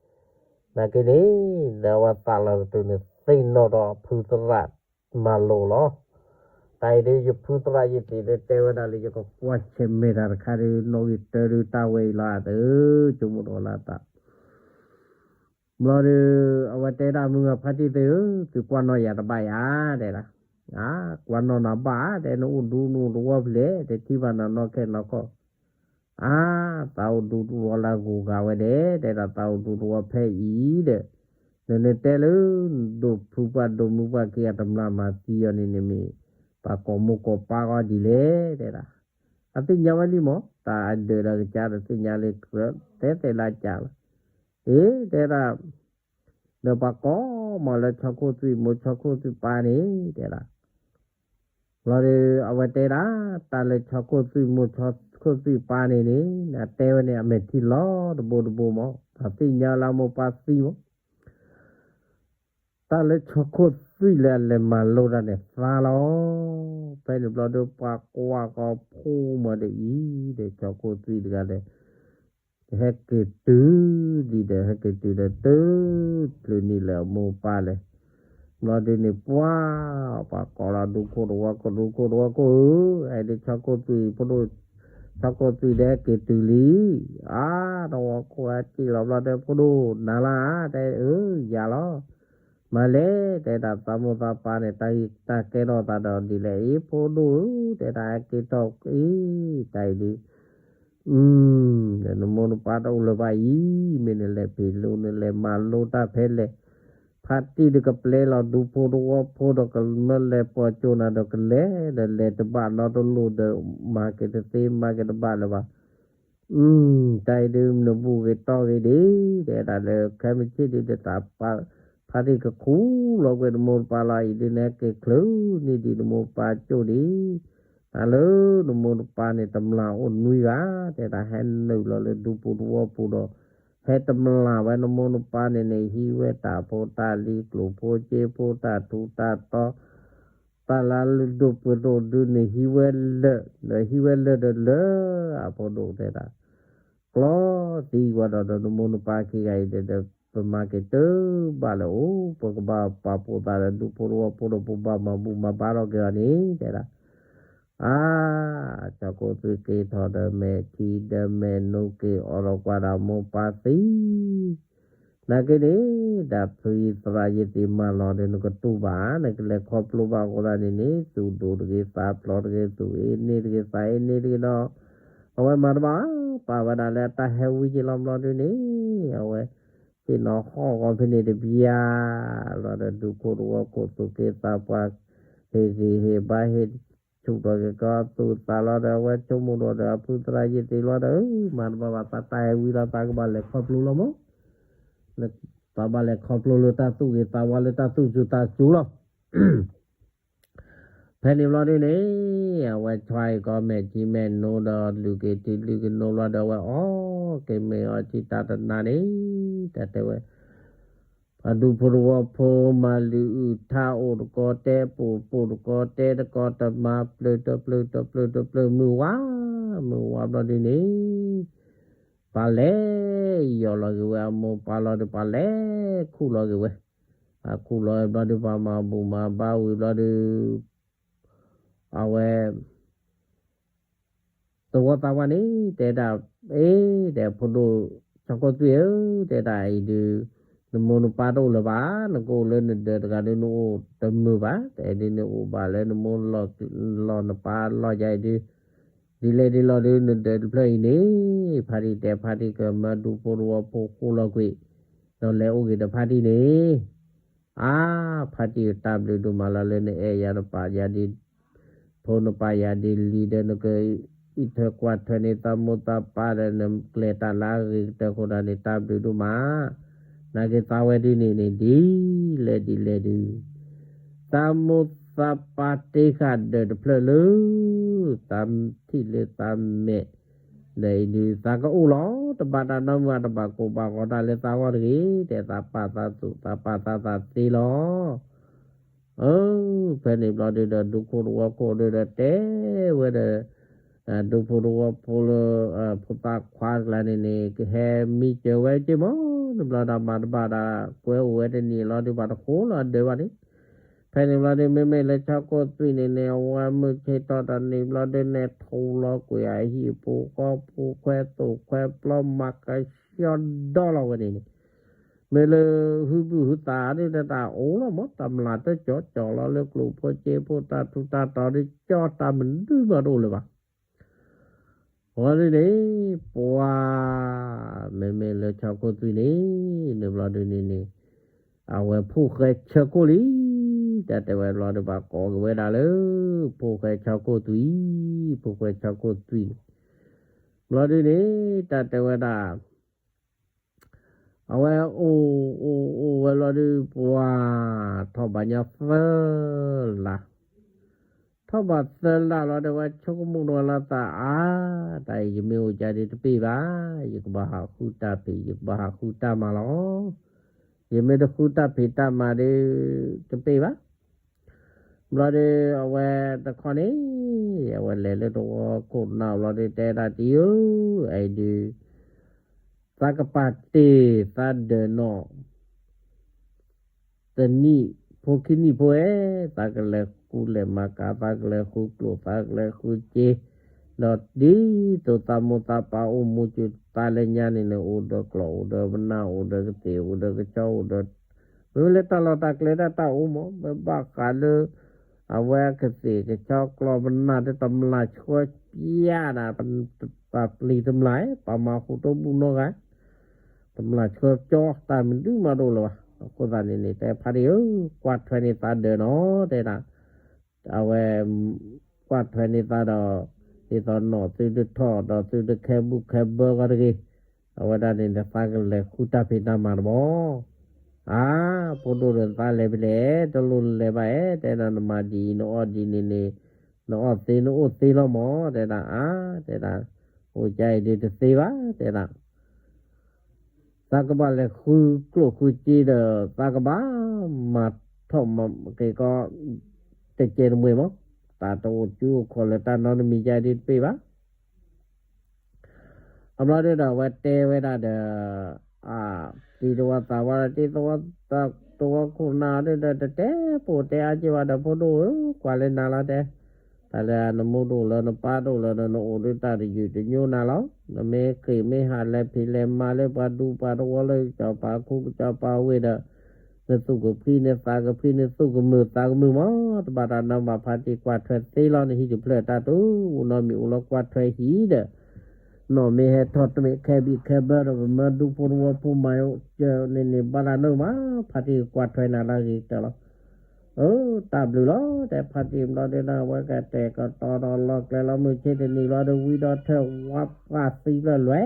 နာ်က့န့ၣ်, ဒီးအဝဲသးလီၤကတုၤန့ၣ် သ့ၣ်နီၣ်ဒီးအဖုသရၣ်မၤလိာ်လီၤ. တၢ်အံၤဒ်ယဖုသရၣ်ယသ့ၣ်ဒီးတဲဝဲဒၣ်လၢ ယကကွၢ်ဆဲးမဲာ်တၢ်တခါဒီး နီၣ်ဂံၢ်တၢဒုတၢ်ဝဲအံၤလီၤ အတ, ဆိကမိၣ်ဒီးလၢတၢ် ဘျီဒီး အဝဲတဲဒၣ်မုၢ်ဂၤဖါတံၢ်သ့ၣ်ဧၢ, သုကွၢ်နီၣ်ယၤတဘၣ်ယၤ, တဲဒၣ်, အါ, ကွၢ်နီၣ်နၤဘၣ်ဧါ, တဲနအိၣ်ဒူနအိၣ်တဝီဖျဲၣ်, တထံၣ်ဘၣ်နၤနီၢ်ခဲနီၢ်ခီၣ်, အါ, သးအိၣ်ဒူတဝီလၢအဂုၤအဂၤဝဲဒဲး, တဲဒၣ်သးအိၣ်ဒူတဝီဖဲအံၤဒီး, နနတဲလၢ ဒိၣ်ဖုပှၢ်ဒိၣ်မုၢ်ပှၢ်ခံဂၤတမျၢ်မၤသံအီၤန့ၣ်န့ၣ်မ့ၢ် ပှၤကိးမိၢ်ကိးပၢ်ဂီၢ်ဒ်လဲၣ်, တဲဒၣ်, အသ့ၣ်ညါဝဲလံမး, တၢ်အဒၢးဒီးကစၢ်တသ့ၣ်ညါလၢ တဲသ့လၢကၢ်လီၤ, အ့ တဲဒၣ်, ဒီးပှၤကိးမးလၢဆီခိၣ်သွံၣ်မိၢ်ဆီခိၣ်သွံၣ်ပၢ်န့ၣ်, တဲဒၣ်, ဘျီဒီး အဝဲတဲဒၣ်, တၢ်လၢဆီခိၣ်သွံၣ်မိၢ်ဆီခိၣ်သွံၣ်ပၢ်န့ၣ်န့ၣ်, နတဲဝဲန့ၣ် အမဲာ်ထံလီၤတဘိတဘိမး, တၢ်သ့ၣ်ညါလၢမိၢ်ပၢ်သံမး တၢ်လၢဆီခိၣ်သွံၣ်လၢအလဲၤမၤလိတၢ်န့ၣ်သါလီၤ. ဖဲန့ၣ်ဘျီဒီး ပှၤကွၢ်ကီဖိမးဒ်အံၤ, ဒီးဆီခိၣ်သွံၣ်တဂၤဒီး ဟဲက့ၤတုၤလံဒီး ဟဲက့ၤတုၤဒီး တုၤချုးန့ၣ်လၢအမိၢ်ပၢ်လဲၣ်, ဘျီဒုန့ၣ်ပှၤ, ပှၤကိးလီၤဒူခိၣ်တဝီခိၣ် ဒူခိၣ်တဝီခိၣ်ဧၢ, အဲဒ်ဆီခိၣ်သွံၣ်ဖိဒိၣ်, ဆီခိၣ်သွံၣ်ဒီးဟဲက့ၤတုၤလံ, အါ, တဝီခိၣ်ဟဲက့ၤလီၤဘျီဒီး ဖိဒိၣ်နၤလၢ, တဲအၢ, ယၤလီၤ မၤလဲၣ်, တဲဒၣ်သးမိၢ်သးပၢ်န့ၣ် တၢ်ဟံးတၢ်ကဲထီၣ်သးဒီးဒ်လဲၣ်အံၤ ဖိဒိၣ်ဧၢ, တဲဒၣ်ဟဲက့ၤထီၣ်အံၤ, တၢ်အံၤဒုး, ဒီးနမိၢ်နပၢ်တအိၣ်လၢၤဘၣ်အံၤ, မ့ၢ်နလဲၤဖံးလိနလဲၤမၤလိတၢ်ဖဲလဲၣ်, ဖါတံၢ်ဒီးကပျဲလီၤဒူဖိတဝီဖိဒီးကမၢလဲၤပိာ်ကၠိနၤဒီးကလဲၤ, ဒီးလဲၤတဘၣ်နီတလိၣ်ဒီး မၤက့ၤတသ့မၤက့ၤတဘၣ်လၢၤဘၣ် တၢ်အံၤဒုးနဘူးဂ့ၤတီဂ့ၤဒံး, တဲဒၣ်လၢခဲမုၢ်ဆ့ၣ်ဒုးဒီးတၢ်, ဖါတံၢ်ကခူၣ်လီၤကွံာ်နမိၢ်နပၢ်လီၤအံၤဒုး နဟဲက့ၤချုးန့ၢ်ဒံးနမိၢ်နပၢ်ကၠိဒံး, တၢ်လၢနမိၢ်နပၢ်န့ၣ် တမျၢ်အိၣ်နွံဂၤ, တဲဒၣ်ဟဲနုာ်လီၤလၢဒူပူၤတဝီပူၤဒီး, ဟဲတမျၢ်ဝဲနမိၢ်နပၢ်န့ၣ်န့ၣ် ဟံးဝဲတၢ်ဖိတၢ်လံၤကျိၣ်ဖိစ့ဖိတၢ်ထူးတၢ်တီၤ တၢ်လၢလၢဒိၣ်ပှ့ၤဒိၣ်ဒုန့ၣ်ဟံးဝဲလၢာ်, ဒီးဟံးဝဲလၢာ်ဒီးလၢာ်, အဖိဒိၣ်တဲဒၣ်, ကျီသံကွၢ်ဒီးဒီးနမိၢ်နပၢ်ခံဂၤအံၤဒီး, ပမၤက့ၤတဘၣ်လၢၤအိၣ်, ပကဘၣ်ပာ်ဖှိၣ်သးဒီးဒူဖိတဝီဖိဒီး ပဘၣ်မၤဘူၣ်မၤဘါထီၣ်က့ၤအီၤန့ၣ် တဲဒၣ် အါ, ဆီခိၣ်သွံၣ်က့ၤထီၣ်ဒီးမဲာ်ထံဒီးမဲာ်နိက့ၤအီၣ်ဒီးကွၢ်ဒီးမိၢ်ပၢ်သံ နာ်က့န့ၣ်, တၢ်ဖုသရၣ်ယသ့ၣ်မၤလီၤဒီးနကတူၢ်ဘၣ်, နကလဲၤခီဖျိဘၣ်အဃိသတးန့ၣ်န့ၣ် သူၣ်ဒိၣ်တဂ့ၤသးဖျိးတဂ့ၤ သူၣ်အ့န့ၢ်တဂ့ၤသးအ့န့ၢ်တဂ့ၤဒီး, အဝဲမၤတဘၣ်, ပာ်ဝဲဒၣ်လၢအတၢ်ဟဲဝံက့ၤလီၤဘျီဒုန့ၣ်, အဝဲ, သ့ၣ်နီၣ်ဟီၣ်ဂီၤဖဲန့ၣ်တဘျီ, လီၤဒီးဒူခိၣ်တဝီခိၣ်သူၣ်က့ၤသးပှၢ်, ဟ့ၣ်ဂံၢ်ဟ့ၣ်ဘါဟ့ၣ်ဆူၣ်ထီၣ်က့ၤကီသူၣ်သးလီၤဒီး အဝဲဆိကမိၣ်ဒီးဒီးအဖုသရၣ်ယသ့ၣ်လီၤဒီး မၤတဘၣ်ဘၣ် သးတၢ်ဟဲဝံလီၤ သးကဘၣ်လဲၤခီဖျိလီၤမး, သးဘၣ်လဲၤခီဖျိလၢတၢ်သူၣ်ဂ့ၤသးဝါလၢတၢ်သူၣ်စူၤသးစူၤလီၤ ဖဲန့ၣ်ဘျီဒုန့ၣ်, အဝဲဆွဲကီးမဲာ်ထံမဲာ်နိဒီး လုၢ်က့ၤထံလုၢ်က့ၤနိဘျီဒီး အဝဲအီၣ်က့ၤမ့ၤအီထံတၢ်တနၤန့ၣ်, တၢ်တဲဝဲ, ပှၤဒူဖိတဝီဖိမၤလုၢ်အုၣ်ထါအိၣ်တကီတဲ ပိာ်ပိာ်တကီတဲတကီ တမၤပျၢၤတပျၢၤတပျၢၤတပျၢၤ မုၢ်ဝါ, မုၢ်ဝါဘျီဒုန့ၣ် ပှၤလဲၤယီၢ်လီၤက့ၤဝဲအမိၢ်ပှၢ်လီၤဒီး ပှၤလဲၤခူၣ်လီၤက့ၤဝဲ, ပှၤခူၣ်လီၤဘျီဒု ပှၤမၤဘူၣ်မၤဘါဝံၤဘျီဒု အဝဲ သဝီသးဝါန့ၣ် တဲဒၣ်, အ့, တဲဖိဒိၣ်, ဆီခိၣ်သွံၣ်ဧၢ, တဲဒၣ်အံၤဒုး, နမိၢ်နပၢ်တအိၣ်လၢၤဘၣ်, နကအိၣ်လၢနဒၢးတဂၤဒုး နအိၣ်တမုာ်ဘၣ်, တဲဒုးနအိၣ်ဘၣ်လၢနမိၢ်လီၢ်နပၢ်လီၢ်ယါအံၤဒုး, ဒ်လဲၣ်ဒ်လဲၣ်ဒုး နဒၢးတဖျၢၣ်အံၤန့ၣ်, ဖါတံၢ်တဲ ဖါတံၢ်ကမၢဒူဖိတဝီဖိဃိလီၤကွံာ်, ဒီးလဲၤအိၣ်က့ၤဒီးဖါတံၢ်န့ၣ် အါ, ဖါတံၢ်တၢ်ဘျုးဒိၣ်မးလီၤလၢနအဲၣ်ယၤတပာ်ယၤဒ်, ဖိနပာ်ယၤဒ်လံဒီး နကအံးထွဲကွၢ်ထွဲန့ၢ်သးမိၢ်သးပၢ်ဒီး နကျဲၤတၢ်လၢအဂ့ၤကတၢၢ်အဃိဒၣ်န့ၣ် တၢ်ဘျုးဒိၣ်မး, နာ်က့ၤသးဝဲဒ်န့ၣ်န့ၣ် ဒ်လဲၣ်ဒ်လဲၣ်ဒုး သးမိၢ်သးပၢ်တ့ဃာ်ဒၢးတဖျၢၣ်လၢ သးထံၣ်လၢသးမဲာ်, ဒီးအံၤဒုး သးကအိၣ်လီၤ, တဘၣ်တၢ်နီတမံၤ တဘၣ်ကိၢ်ဘၣ်ဂီၤတၢ်လၢသးဂီၢ်တဂ့ၤ, တဲသးပာ်သးသူၣ် သးပာ်သးသးသ့လီၤ. အၢ ဖဲန့ၣ်ဘျီဒုဒီး ဒူခိၣ်တဝီခိၣ်ဒုဒီးတဲဝဲဒီး ဒူဖိတဝီဖိလၢ ဖိသၣ်ခွါကျါန့ၣ်န့ၣ် ကဟဲမံစၢၤဝဲက့မး တဘျီဒီးမၤတဘၣ်ဒီး ကွဲအိၣ်ဝဲတနံၤလီၤဒု ပှၤတဃိလီၤဒၢးဘၣ်န့ၣ် ဖဲန့ၣ်ဘျီဒု မ့မ့ၢ်လၢဆီခိၣ်သွံၣ်န့ၣ်န့ၣ် အဝဲမုၢ်ဆ့ၣ်ထီၣ်တနံၤဘျီဒု နဲၣ်ထူလီၤကွံာ်အဟံၣ်ပူၤဃီပူၤ ခွဲသိၣ်ခွဲပျီ မၤကဆှီဒီလီၤဝဲန့ၣ်န့ၣ် မ့ၢ်လၢ ဟုဘုၣ်ဟုသးဒု တၢ်အိၣ်လီၤမး တၢ်မျၢ်တကၠီကၠီလီၤလၢကျိၣ်ဖိစ့ဖိ တၢ်ထူးတၢ်တီၤဒု ကၠီတၢ်မနုၤမးတအိၣ်လၢၤဘၣ် အဃိန့ၣ်န့ၣ် ပှၤ မ့မ့ၢ်လၢဆီခိၣ်သွံၣ်န့ၣ် န့ၣ်ဘျီဒုန့ၣ်န့ၣ် အဝဲဖိၣ်ဃဲဆၢခိၣ်လံ တၢ်တဲဝဲဘျီဒု ပှၤကိးက့ၤဝဲဒၣ်လၢ ဖိၣ်ဃဲဆီခိၣ်သွံၣ် ဖိၣ်ဃဲဆီခိၣ်သွံၣ်န့ၣ် ဘျီဒုန့ၣ် တၢ်တဲဝဲဒၣ် အဝဲအိၣ် အိၣ် အိၣ်ဝဲလီၤဒုး ပှၤ ထီၣ်ဘးညါသၢလါ, ထီၣ်ဘးသၢလါလီၤဒီး ဝဲဆိကမိၣ်ဒီးဝဲလီၤသးအါ, တၢ်အံၤယမ့ၢ်အိၣ်ကၢဒုးတပ့ၢ်ဘၣ်, ယကဘၣ်ဟးဃုတၢ်ဖံး ယကဘၣ်ဟးဃုတၢ်မၤလီၤ. ယမ့ၢ်တဃုတၢ်ဖံးတၢ်မၤဒုး တပ့ၢ်ဘၣ်. ဘျီဒီး အဝဲတခီန့ၣ် အဝဲလဲၤလၢတဝီခိၣ်နၢ်ဘျီဒီး တဲဒၣ်တံၤဧၢ, အဲၣ်ဒုး သးကပာ်တ့ၢ်သးဒၢးနီၣ် တနံၣ်ဖိခံနံၣ်ဖိဧၢ, သးကလဲၤဃုလဲၤမၤကၤ သးကလဲၤဃုကျိၣ် သးကလဲၤဃုစ့, ဒီးဒ်သိးသးမိၢ်သးပၢ်အိၣ်မူစူၤ သးလၢညါန့ၣ်န့ၣ် အိၣ်ဒီးကျီၢ် အိၣ်ဒီးပနၢ် အိၣ်ဒီးကသ့ၣ် အိၣ်ဒီးကဆီ အိၣ်ဒီး မ့မ့ၢ်လၢတၢ်လီၢ်တၢ်ကျဲဒၣ်တၢ်အိၣ်မး မ့ၢ်ဘၣ်ဃးလၢ အဝဲကသ့ၣ်ကဆီကျီၢ်ပနၢ် တမျၢ်ဆှၢပျၢ်ဒၣ် ပပျံၤတမျၢ် ပမၤဟူးတဘူၣ်နီတဂၤ တမျၢ်ဆှၢကၠီ တၢ်မနုၤမးတအိၣ်လၢၤဘၣ်. အဃိသတးန့ၣ်န့ၣ် တဲဖါတံၢ်ဧၢ, ကွၢ်ထွဲန့ၢ်သးဒၢးနီၤ တဲဒၣ် အဝဲ ကွၢ်ထွဲန့ၢ်သးဒီး ဒ်သိးနီၣ်သုတထီၣ် ဒီးသုတခဲဘူၣ်ခဲဘၢကီးတဂ့ၤ. အဝဲဒၣ်န့ၣ် သးကလဲၤဃုတၢ်ဖံးတၢ်မၤတဘျီ. အါ, ဖိဒိၣ်ဒီးသးလဲၤဖဲလဲၣ်, တလိၣ်နလဲၤဘၣ်ဧဲ, တဲဒၣ်နမၤဒ်အံၤ နအီၣ်ဒ်န့ၣ်န့ၣ် နအီၣ်သ့နအိၣ်သ့လီၤမး, တဲဒၣ်အါ, တဲဒၣ် အိၣ်ကၢအံၤဒုးတသ့ဘၣ်, တဲဒၣ် သးကဘၣ်လဲၤဃုကျိၣ်ဃုစ့ဒီး သးကဘၣ်မၤထီၣ်မၤက့ၤကီး တကဲတမှဲၤမး, တၢ်တအိၣ်ကူအိၣ်ခီၣ်လၢတၢ်နီတမံၤကၢဒုးတပ့ၢ်ဘၣ်. အဘျီဒုဒီး အဝဲတဲဝဲဒၣ်ဒီး အတံၤတဝီသးဝါဒီး တံၤတဝီသး တဝီခိၣ်နၢ်ဒုဒီး တတဲပိာ်တဲအါက့ၤဘၣ်ဒီး ဖိဒိၣ်ဧၢ, ကွၢ်လၢနၤလီၤတဲ တၢ်လၢနမိၢ်ဒိၣ်လၢနပၢ်ဒိၣ်လၢ နအိၣ်ဒုးတၢ်တယုၢ်တညိနၤလီၤ. နမ့ၢ်ဃ့ၢ်မ့ၢ်ဟးလဲၤဖံးလဲၤမၤလၢပှၤဒူပှၤတဝီလၢကစီၤပၤခူကစီၤပၤဝ့ၢ်ဒီး နသူၣ်ကဖှံနသးကဖှံ နသူၣ်ကမုာ်သးကမုာ်မး, တဘၣ်တၢ်နီတမံၤ ဖါတံၢ်ကွၢ်ထွဲသ့လီၤ နဟံၣ်တဖျၢၣ်တၢ်တူၢ် အိၣ်နီတမံၤအိၣ်လီၤကွၢ်ထွဲဟံၣ်ဒီး နီၢ်မ့ၢ်ဟဲထီၣ်တမ့ၢ်ခဲဘံၣ်ခဲဘၢဒီး ပမၢဒူဖိတဝီဖိမၤစၢၤန့ၣ်န့ၣ် ဘၣ်တၢ်နီတမံၤ ဖါတံၢ်ကွၢ်ထွဲနၤလၢအဂ့ၤကတၢၢ်လီၤ. အၢ တၢ်ဘျုးလီၤ တဲဖါတံၢ်ဘျီဒုဒီး အဝဲကတဲာ်ကတီၤဒီးလီၤကျဲလီၤ မုၢ်ဆ့တနံၤလီၤဒီး ဝံဒီးထၢၣ်ဝါပှၢ်သံဖျၢၣ်လွဲ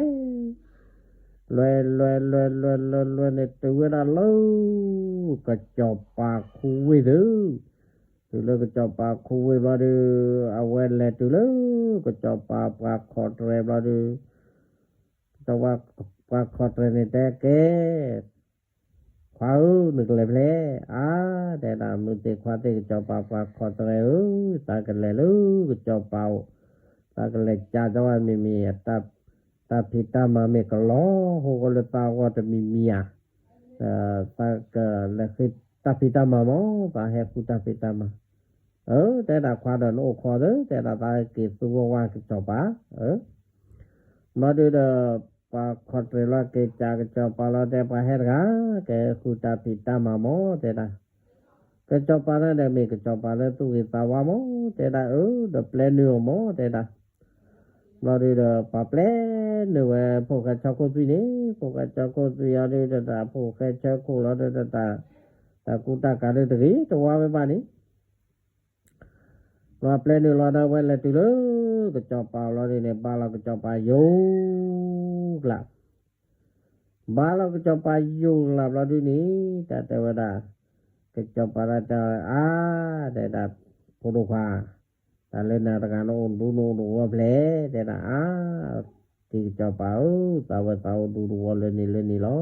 လွဲ လွဲ လွဲ လွဲ လွဲ လွဲန့ၣ် တုၤဝဲဒၣ်လၢ ကစီၤပၤခူဝ့ၢ်သု, တုၤလၢကစီၤပၤခူဝ့ၢ်ဘျီဒုး အဝဲလဲၤတုၤလၢ ကစီၤပၤပှၤခီၣ်တြဲၤဘျီဒုး ကစီၤပၤပှၤခီၣ်တြဲၤန့ၣ် တဲကဲ ခွါဧၢ နကလဲၤဖဲလဲၣ်. အါ တဲဒၣ် မုၢ်သ့ၣ်ခွါသ့ၣ် ကစီၤပၤပှၤခီၣ်တြဲၤဧၢ, သးကလဲၤလၢကစီၤပၤအိၣ်, သးကလဲၤကးတဝဲမံၤမံၤ တၢ်ဖံးတၢ်မၤမ့ၢ်ကလီၤ ဟိကီလၢသးဂီၢ်တမံၤမံၤဧါ, သးကလဲၤဃ့တၢ်ဖံးတၢ်မၤမး သးဟဲဃုတၢ်ဖံးတၢ်မၤ. အၢ တဲဒၣ်ခွါဒီးနအိၣ်ခိးသၢ, တဲဒၣ်သးက့ၤသူဝဲဝါကစီၤပၤ အၢ ဘျီဒုဒီး ပှၤခီၣ်တြဲၤလီၤက့ၤကးကစီၤပၤလီၤ တဲပှၤဟဲတဂၤ ကဲဃုတၢ်ဖံးတၢ်မၤမး တဲဒၣ် ကစီၤပၤန့ၣ်ဒီးမ့ၢ်ကစီၤပၤလၢသူၣ်ဂ့ၤသးဝါမး တဲဒၣ်အၢ ဒီးပျဲနုာ်အီၤမး တဲဒၣ် ဘျီဒုဒီး ပှၤပျဲနုာ်ဝဲဖိၣ်ဃဲဆၢခိၣ်သွံၣ်န့ၣ် ဖိၣ်ဃဲဆၢခိၣ်သွံၣ်အီၤဒုတတၢ် ဖိၣ်ဃဲဆၢခိၣ်လီၤဒုတတၢ် တၢ်ကူတၢ်ကၤဒုတဂ့ၤတဝါဝဲဘၣ်န့ၣ် ပှၤပျဲနုာ်လီၤဒီးဝဲလဲၤတုၤလၢ ကစီၤပၤလီၤဒုန့ၣ် ဘါလီၤကစီၤပၤယိၤကျါ ဘါလီၤကစီၤပၤယိၤကျါဘျီဒုန့ၣ် တၢ်တဲဝဲဒၣ် ကစီၤပၤတၢ်တဲအါ တဲဒၣ် ဖိဒိၣ်ခွါ တၢ်လၢနၤတဂၤ နအိၣ်ဒူနအိၣ်တဝီဖျဲၣ် တဲဒၣ်အါ တံၤကစီၤပၤဧၢ, သးဝဲသးအိၣ်ဒူတဝီလၢန့ၣ်လၢန့ၣ်လီၤ.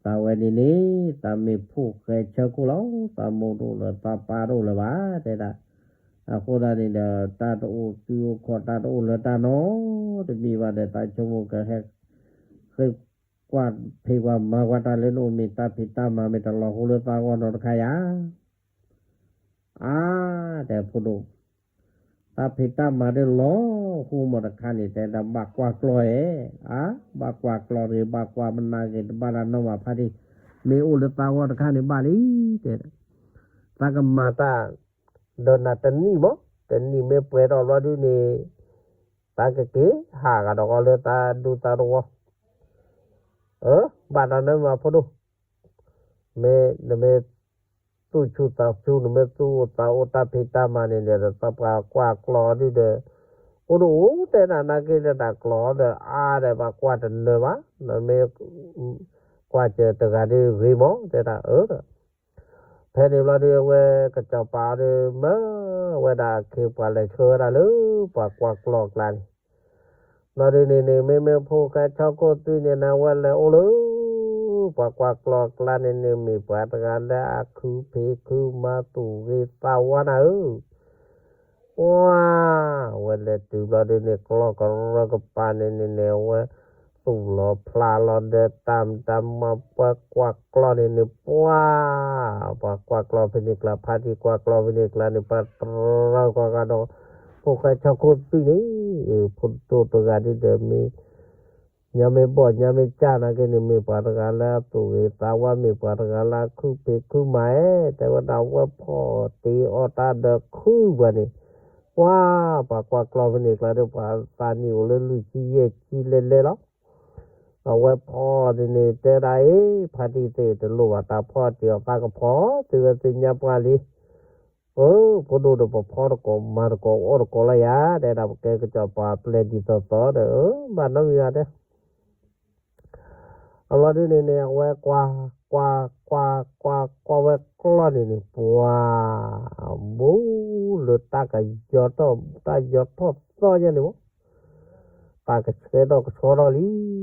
တၢ်ဝဲန့ၣ်န့ၣ် တၢ်မ့ၢ်ဖိၣ်ဃဲဆၢခိၣ်လီၤ, တၢ်မိၢ်တအိၣ်လၢၤ တၢ်ပၢ်တအိၣ်လၢၤဘၣ် တဲဒၣ်. အဃိသတးန့ၣ်ဒီး တၢ်တအိၣ်သူၣ်အိၣ်ခီၣ် တၢ်တအိၣ်လၢၤတၢ်နီတမံၤဘၣ်ဒီး တၢ်ဆိကမိၣ်ကဟဲ ဃ့ကွၢ်ဖံးကွၢ်မၤကွၢ်တၢ်လၢနအိၣ်မ့ၢ်တၢ်ဖံးတၢ်မၤမ့ၢ်တလီၤဟိလၢသးဂီၢ်နီတခါယၤ အါ, တဲဖိဒိၣ်, တၢ်ဖံးတၢ်မၤဒ်လီၤဟိမးတခါန့ၣ် တဲဒၣ်ဘၣ်ကွၢ်ကျီၢ်ဧါ, အါ, ဘၣ်ကွၢ်ကျီၢ်ဂ့ၤ ဘၣ်ကွၢ်မနၤဂ့ၤ တဘၣ်တၢ်နီတမံၤဖါတံၢ်, မ့ၢ်အိၣ်လၢသးဂီၢ်တခါန့ၣ်ဘၣ်လံ, တဲ, သးကမၤတၢ် ဒီးနၤတနံၣ်မး, တနံၣ်မ့ၢ်ပှဲၤထီၣ်ဘျီဒုန့ၣ် သးကက့ၤဟးဂၤဒီးဂီၤလၢသးဒူသးတဝီ, အၢ, ဘၣ်တၢ်နီတမံၤဖိဒိၣ်, မ့ၢ်နမ့ၢ်သူၣ်ဆူၣ်သးဆူၣ် နမ့ၢ်သူၣ်အိၣ်သးအိၣ်တၢ်ဖံးတၢ်မၤန့ၣ်ဒီး သးပှၤကွၢ်ကျီၢ်ဒုဒီး, အိၣ်ဒၣ်အိၣ်တဲနၤနာ်က့ဒီးတၢ်ကျီၢ်ဒီးအါဒီးဘၣ်ကွၢ်တနၢၤဘၣ်, နမ့ၢ်ကွၢ်စၢၤတဂၤဒုဂ့ၤမး တဲဒၣ်အၢဒီး ဖဲန့ၣ်ဘျီဒုအဝဲကစီၤပၤဒီးမၢဝဲဒၣ်အခ့ပှၤလဲၤဆှၢဝဲဒၣ်လၢ ပှၤကွၢ်ကျီၢ်ကျါန့ၣ်, ဘျီဒုန့ၣ်န့ၣ် မ့မ့ၢ်ဖိၣ်ဃဲဆီခိၣ်သွံၣ်န့ၣ် နဝဲလဲၤအိၣ်လၢ ပှၤကွၢ်ကျီၢ်ကျါန့ၣ်န့ၣ် မ့ၢ်ပှၤတဂၤလၢအခုဖံးခုမၤသူၣ်ဂ့ၤသးဝါနၤဧၢ ပှၤ, အဝဲလဲၤတုၤဘျီဒုန့ၣ် ကျီၢ်ကရၢကပၤန့ၣ်န့ၣ်န့ၣ် အဝဲသူၣ်လီၤဖျးလီၤဒီး တၢ်မတၤမၤပှၤကွၢ်ကျီၢ်န့ၣ်န့ၣ် ပှၤ, ပှၤကွၢ်ကျီၢ်ဖဲန့ၣ်ကျါ ဖါတံၢ်ကွၢ်ကျီၢ်ဖဲန့ၣ်ကျါန့ၣ် ပှၤတရၢကွၢ်ကဒီး ဖိၣ်ဃဲဆီခိၣ်သွံၣ်န့ၣ်, ဖိဒိၣ်တဂၤဒ်ဒီးမ့ၢ် ညါမ့ၢ်ဘီၣ်ညါမ့ၢ်ကၢ်နာ်က့န့ၣ် မ့ၢ်ပှၤတဂၤလၢအသူၣ်ဂ့ၤသးဝါ မ့ၢ်ပှၤတဂၤလၢအခုဖံးခုမၤဧါ, တဲဝဲဒၣ်အဝဲဖီၣ်တ့ၢ်အီၣ်တၢ်ဒီးခုပှၤန့ၣ်, ပှၤ, ပှၤကွၢ်ကျီၢ်ဖဲန့ၣ်ကျါဒီး ပှၤသးနံၣ်အိၣ်လၢလွံၢ်ဆံယဲၢ်ဆံလဲၤလဲၤလီၤ. အဝဲဖီၣ်န့ၣ်န့ၣ်တဲဒၣ်အံၤ ဖါတံၢ်သ့ၣ်တလိၣ်ဘၣ်တၢ်ဖီၣ်တ့ၢ်အီၣ်သးကဖီၣ် သုဝဲသ့ၣ်ညါပှၢ်လံ အၢ, ဖိဒိၣ်ဒီးပဖီတကိးမၤတကိးအီၣ်တကိးလီၤယၤ, တဲဒၣ်ပကဲကစီၤပၤပျဲၢ်ဒ်သိးသိးဒီး အၢ, ဘၣ်နီတမံၤဘၣ်တဲ, အလီၤဒုန့ၣ်န့ၣ် အဝဲကွၢ်, ကွၢ်, ကွၢ်, ကွၢ်ဝဲကျီၢ်န့ၣ်န့ၣ် ပှၤ, ဘူးလၢတၢ်ကယီၤထီၣ်, တၢ်ယီၤထီၣ်သီညါန့ၣ်မး, တၢ်ကဆှဲထီၣ်ကဆှီထီၣ်လံ တၢ်,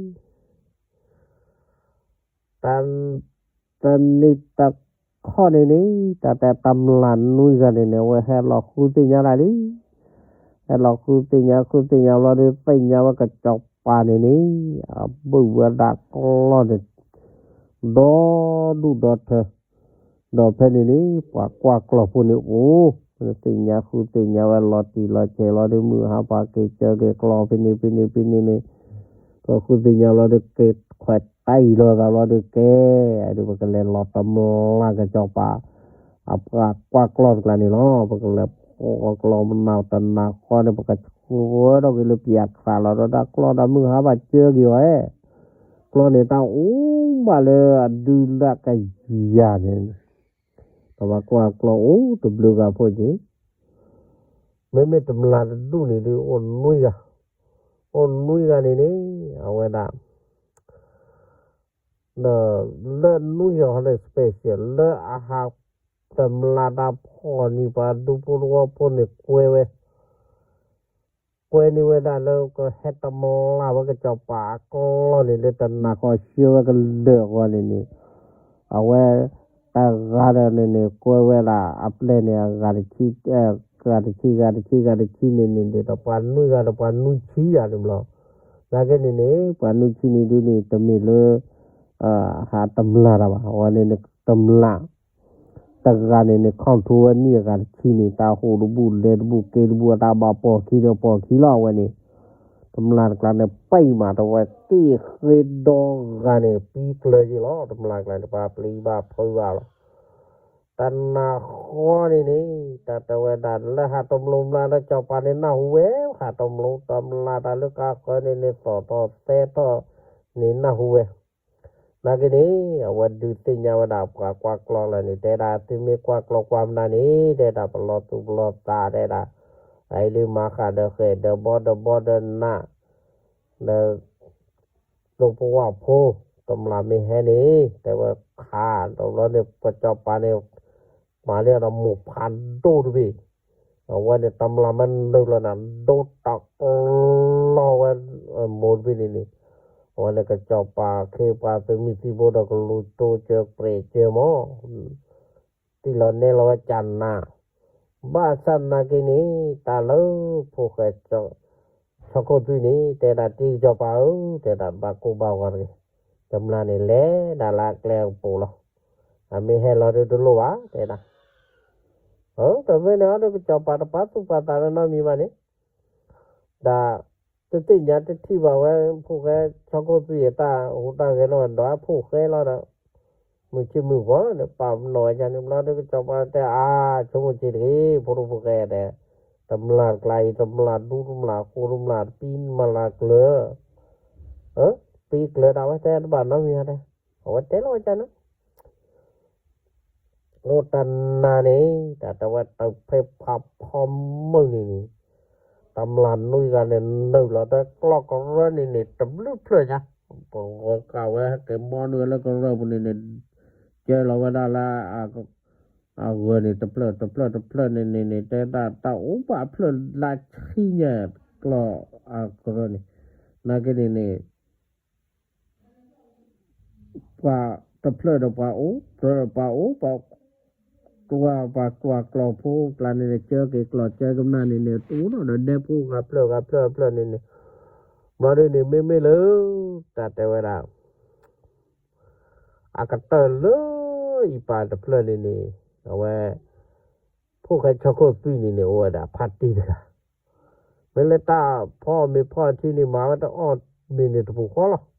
တၢ်နံၣ်တၢ်ခီၣ်န့ၣ်န့ၣ် တၢ်တဲတမျၢ်နွံဂၤန့ၣ်န့ၣ် အဝဲဟဲလီၤဃုသ့ၣ်ညါဒၣ်လံ. ဟဲလီၤဃုသ့ၣ်ညါဃုသ့ၣ်ညါဘျီဒီး သ့ၣ်ညါဝဲကစီၤပၤန့ၣ်န့ၣ် အဘုၣ်ဝဲဒၣ်ကျီၢ်န့ၣ် ဒီဒူၣ်ဒီထၢ ဒီးဖဲန့ၣ်န့ၣ် ပှၤကွၢ်ကျီၢ်ဖိန့ၣ်အိၣ်, သ့ၣ်ညါဃုသ့ၣ်ညါဝဲလီၤတံၢ်လီၤဆဲးလီၤဒီး မုၢ်ဟါပှၤက့ၤကၢက့ၤကျီၢ်ဖဲန့ၣ်ဖဲန့ၣ်ဖဲန့ၣ်န့ၣ်, ဒီးဃုသ့ၣ်ညါလီၤဒီးက့ၤခွဲးတၢ်အံၤလီၤသးလီၤဒီးကဲ, အဒုးပကလဲၤလီၤတမျၢ်ကစီၤပၤ အပှၤကွၢ်ကျီၢ်တကျါန့ၣ်လီၤ. ပကလဲၤဖီၣ်ကျီၢ်မနုၤတနၤဃီန့ၣ် ပကဆှၢဒီးက့ၤလၢပယၤခးလီၤဒီးတၢ်ကျီၢ်တၢ်မုၢ်ဟါဘၣ်ကၢက့ၤအီၤဧဲ ကျီၢ်န့ၣ်တၢ်အိၣ်ဘၣ်လၢအဒုလၢအကယၤန့ၣ်, ပဘၣ်ကွၢ်ကျီၢ်အိၣ်တဘျုးဂၤဖိက့ၤ, မ့မ့ၢ်တမျၢ်တဒူၣ်န့ၣ်ဒုးအိၣ်နွံဂၤ, အိၣ်နွံဂၤန့ၣ်န့ၣ် အဝဲဒၣ် ဒီးလၢနွံဂၤဟီဒီး special လၢအဟးတမျၢ်တၢ်ဖီၣ်န့ၢ်ပှၤဒူဖိတဝီဖိန့ၣ်ကွဲဝဲ ကွဲန့ၢ်ဝဲဒၣ်လၢကဟဲတမျၢ်ဝဲကစီၤပၤအကျီၢ်န့ၣ် လၢတနၤဃီဆှၢဝဲကလၢာ်အဂီၢ်န့ၣ်န့ၣ်, အဝဲတဂၤဒီးန့ၣ်န့ၣ် ကွဲဝဲဒၣ်အပျဲၢ်န့ၣ် အဂၤတဆံ, ဂၤတဆံ ဂၤတဆံ ဂၤတဆံန့ၣ်န့ၣ် ဒီးပှၤနွံဂၤဒီးပှၤနွံဆံယၤန့ၣ်ဘျီ, နာ်က့န့ၣ်န့ၣ် ပှၤနွံဆံန့ၣ်ဒုးန့ၣ် တမ့ၢ်လၢ ဟးတမျၢ်တၢ်ဘၣ် အဝဲန့ၣ်န့ၣ် တမျၢ် တဂၤန့ၣ်န့ၣ် control ဝဲန့ၢ်အဂၤတဆံန့ၣ် တၢ်ဟူးတဘူၣ်လဲၤတဘူၣ်က့ၤတဘူၣ် အတၢ်ဘၣ်ပိာ်ခံဒီးပိာ်ခံလီၤ အဝဲန့ၣ်, တမျၢ်တကျါန့ၣ် ပံမး တဝဲက့ၤဃ့ဒီဂၤန့ၣ် ပံကျၢၤက့ၤလီၤ တမျၢ်တကျါန့ၣ် ပှၤပျံၤဘၣ်ဖုးဘၣ်လီၤ. တနၤဃီန့ၣ်န့ၣ် တၢ်တဲဝဲဒၣ်လၢဟးတမျၢ်တမျၢ်လၢကစီၤပၤန့ၣ်နၢ်ဟူဝဲ, ဟးတမျၢ်တမျၢ်တၢ်လၢကါဃၢၤန့ၣ်န့ၣ် သီၣ်ထီၣ်သဲထီၣ်န့ၣ်နၢ်ဟူဝဲ နာ်က့န့ၣ် အဝဲဒုးသ့ၣ်ညါဝဲဒၣ်ပှၤကွၢ်ကျီၢ်လၢန့ၣ် တဲဒၣ်သုမ့ၢ်ကွၢ်ကျီၢ်ကွၢ်မနုၤန့ၣ် တဲဒၣ်ပလီၤသူၣ်ပလီၤသးတဲဒၣ်, အအံၤလံမၤဃာ်ဒီးဃဲၣ်ဒီးဘီဒီးဘီဒီးနး, ဒီး သိပဝၣ်ဖိ, တမျၢ်မ့ၢ်ဟဲန့ၣ် တဲဝဲခး ဒီးဘျီန့ၣ် ပစီၤပၤန့ၣ် မၤလၢဒီးမိၢ်ဖးဒိၣ်တဘ့ၣ်, အဝဲန့ၣ်တမျၢ်မ့ၢ်နုာ်လီၤနၤ ဒိတၢ်ကျီၢ်ဝဲ မိၢ်တဘ့ၣ်န့ၣ်န့ၣ်, အဝဲန့ၣ်ကစီၤပၤခ့ပှၤသုးမုၢ်သံၣ်ဘိဒီးကလူၤတိစၢၤပြဲးစၢၤမး, တံၢ်လီၤနဲလီၤဝဲကၢ်နၤ, ဘၣ်ဆၣ်နာ်က့န့ၣ် တၢ်လၢဖိၣ်ဃဲ ဆီခိၣ်သွံၣ်န့ၣ် တဲဒၣ်တံၢ်ကစီၤပၤဧၢ, တဲဒၣ်ဘၣ်ကိၢ်ဘၣ်ဂီၤတဂ့ၤ, တမျၢ်န့ၣ်လဲၤဒၣ်လၢအကျဲအကပိာ်လီၤ, အမ့ၢ်ဟဲလီၤဒီးတလိၣ်ဘၣ် တဲဒၣ်, တမ့ၢ်န့ၣ်အီၤဒီးကစီၤပၤတပာ်သူၣ်ပာ်သးလၢနီတမံၤဘၣ်န့ၣ် ဒီး တသ့ၣ်ညါတထံၣ်ဘၣ်ဝဲ ဖိၣ်ဃဲဆီခိၣ်သွံၣ်အတၢ်ဟူးတၢ်ဂဲၤလီၤဒီးအဖိၣ်ဃဲလီၤဒီး မုၢ်ဆ့ၣ်မုၢ်ဂီၤန့ၣ် ပာ်ပနီၣ်ဝဲဒ်န့ၣ်ဘျီဒီး ကစီၤပၤတဲအါ ဆိကမိၣ်က့ၤတဂ့ၤ ဖိဒိၣ်ဖိၣ်ဃဲတဲ, တမျၢ်တကျါအံၤ တမျၢ်ဒူတမျၢ်ဃိတမျၢ်တပံတမျၢ်ကျၢၤ, ပံကျၢၤဒၣ်ဝဲတဲတဘၣ်နီတမံၤဧါတဲ, အဝဲတဲလီၤဝဲဒ်န့ၣ် အိၣ်တနၤန့ၣ် တၢ်တဲဝဲတၢ်ဖဲဖးဖီမုၢ်န့ၣ်န့ၣ်, တမျၢ်နွံဂၤန့ၣ် နုာ်လီၤတဲကျီၢ်ကရၢန့ၣ်န့ၣ် တဘျုးဖျၢၣ်ညါ, ပဂီၤကးဝဲဟဲက့ၤဘီနုာ်ဝဲလၢကရၢပူၤန့ၣ်န့ၣ်, ကဲလီၤဝဲဒၣ်လၢ အဂၢၢ်န့ၣ် တဖျၢၣ်တဖျၢၣ်တဖျၢၣ်န့ၣ်န့ၣ်န့ၣ် တဲဒၣ်တၢ်အိၣ်ဘၣ်ဖျၢၣ်လၢဆံညါ ကျီၢ်အကရၢန့ၣ်, နာ်က့န့ၣ်န့ၣ် ပှၤတဖျၢၣ်ဒီးပှၤအိၣ်, ပှၤအိၣ်, ပှၤ ပှၤကွၢ်ကျီၢ်ဖိကျါန့ၣ်န့ၣ် ကၢက့ၤကျီၢ်ကၢကမျၢ်န့ၣ်န့ၣ် တအိၣ်နီဒီးဒဲဖိဂၤဖျၢၣ်ဂၤဖျၢၣ်ဖျၢၣ်န့ၣ်န့ၣ်, ဘျီဒ်န့ၣ် မ့မ့ၢ်လၢ တၢ်တဲဝဲဒၣ် အကတၢၢ်လၢအံၤပၢ်တဖျၢၣ်န့ၣ်န့ၣ်, အဝဲ ဖိၣ်ဃဲဆီခိၣ်သွံၣ်န့ၣ်န့ၣ် အိၣ်ဝဲဒၣ်ဖါတံၢ်တဂၤ, မ့ၢ်လၢတၢ်ဖီအီၣ်မ့ၤဖီအထံန့ၣ် မၤဝဲတအီၣ်မ့ၤန့ၣ်တပူၤဃီလီၤ.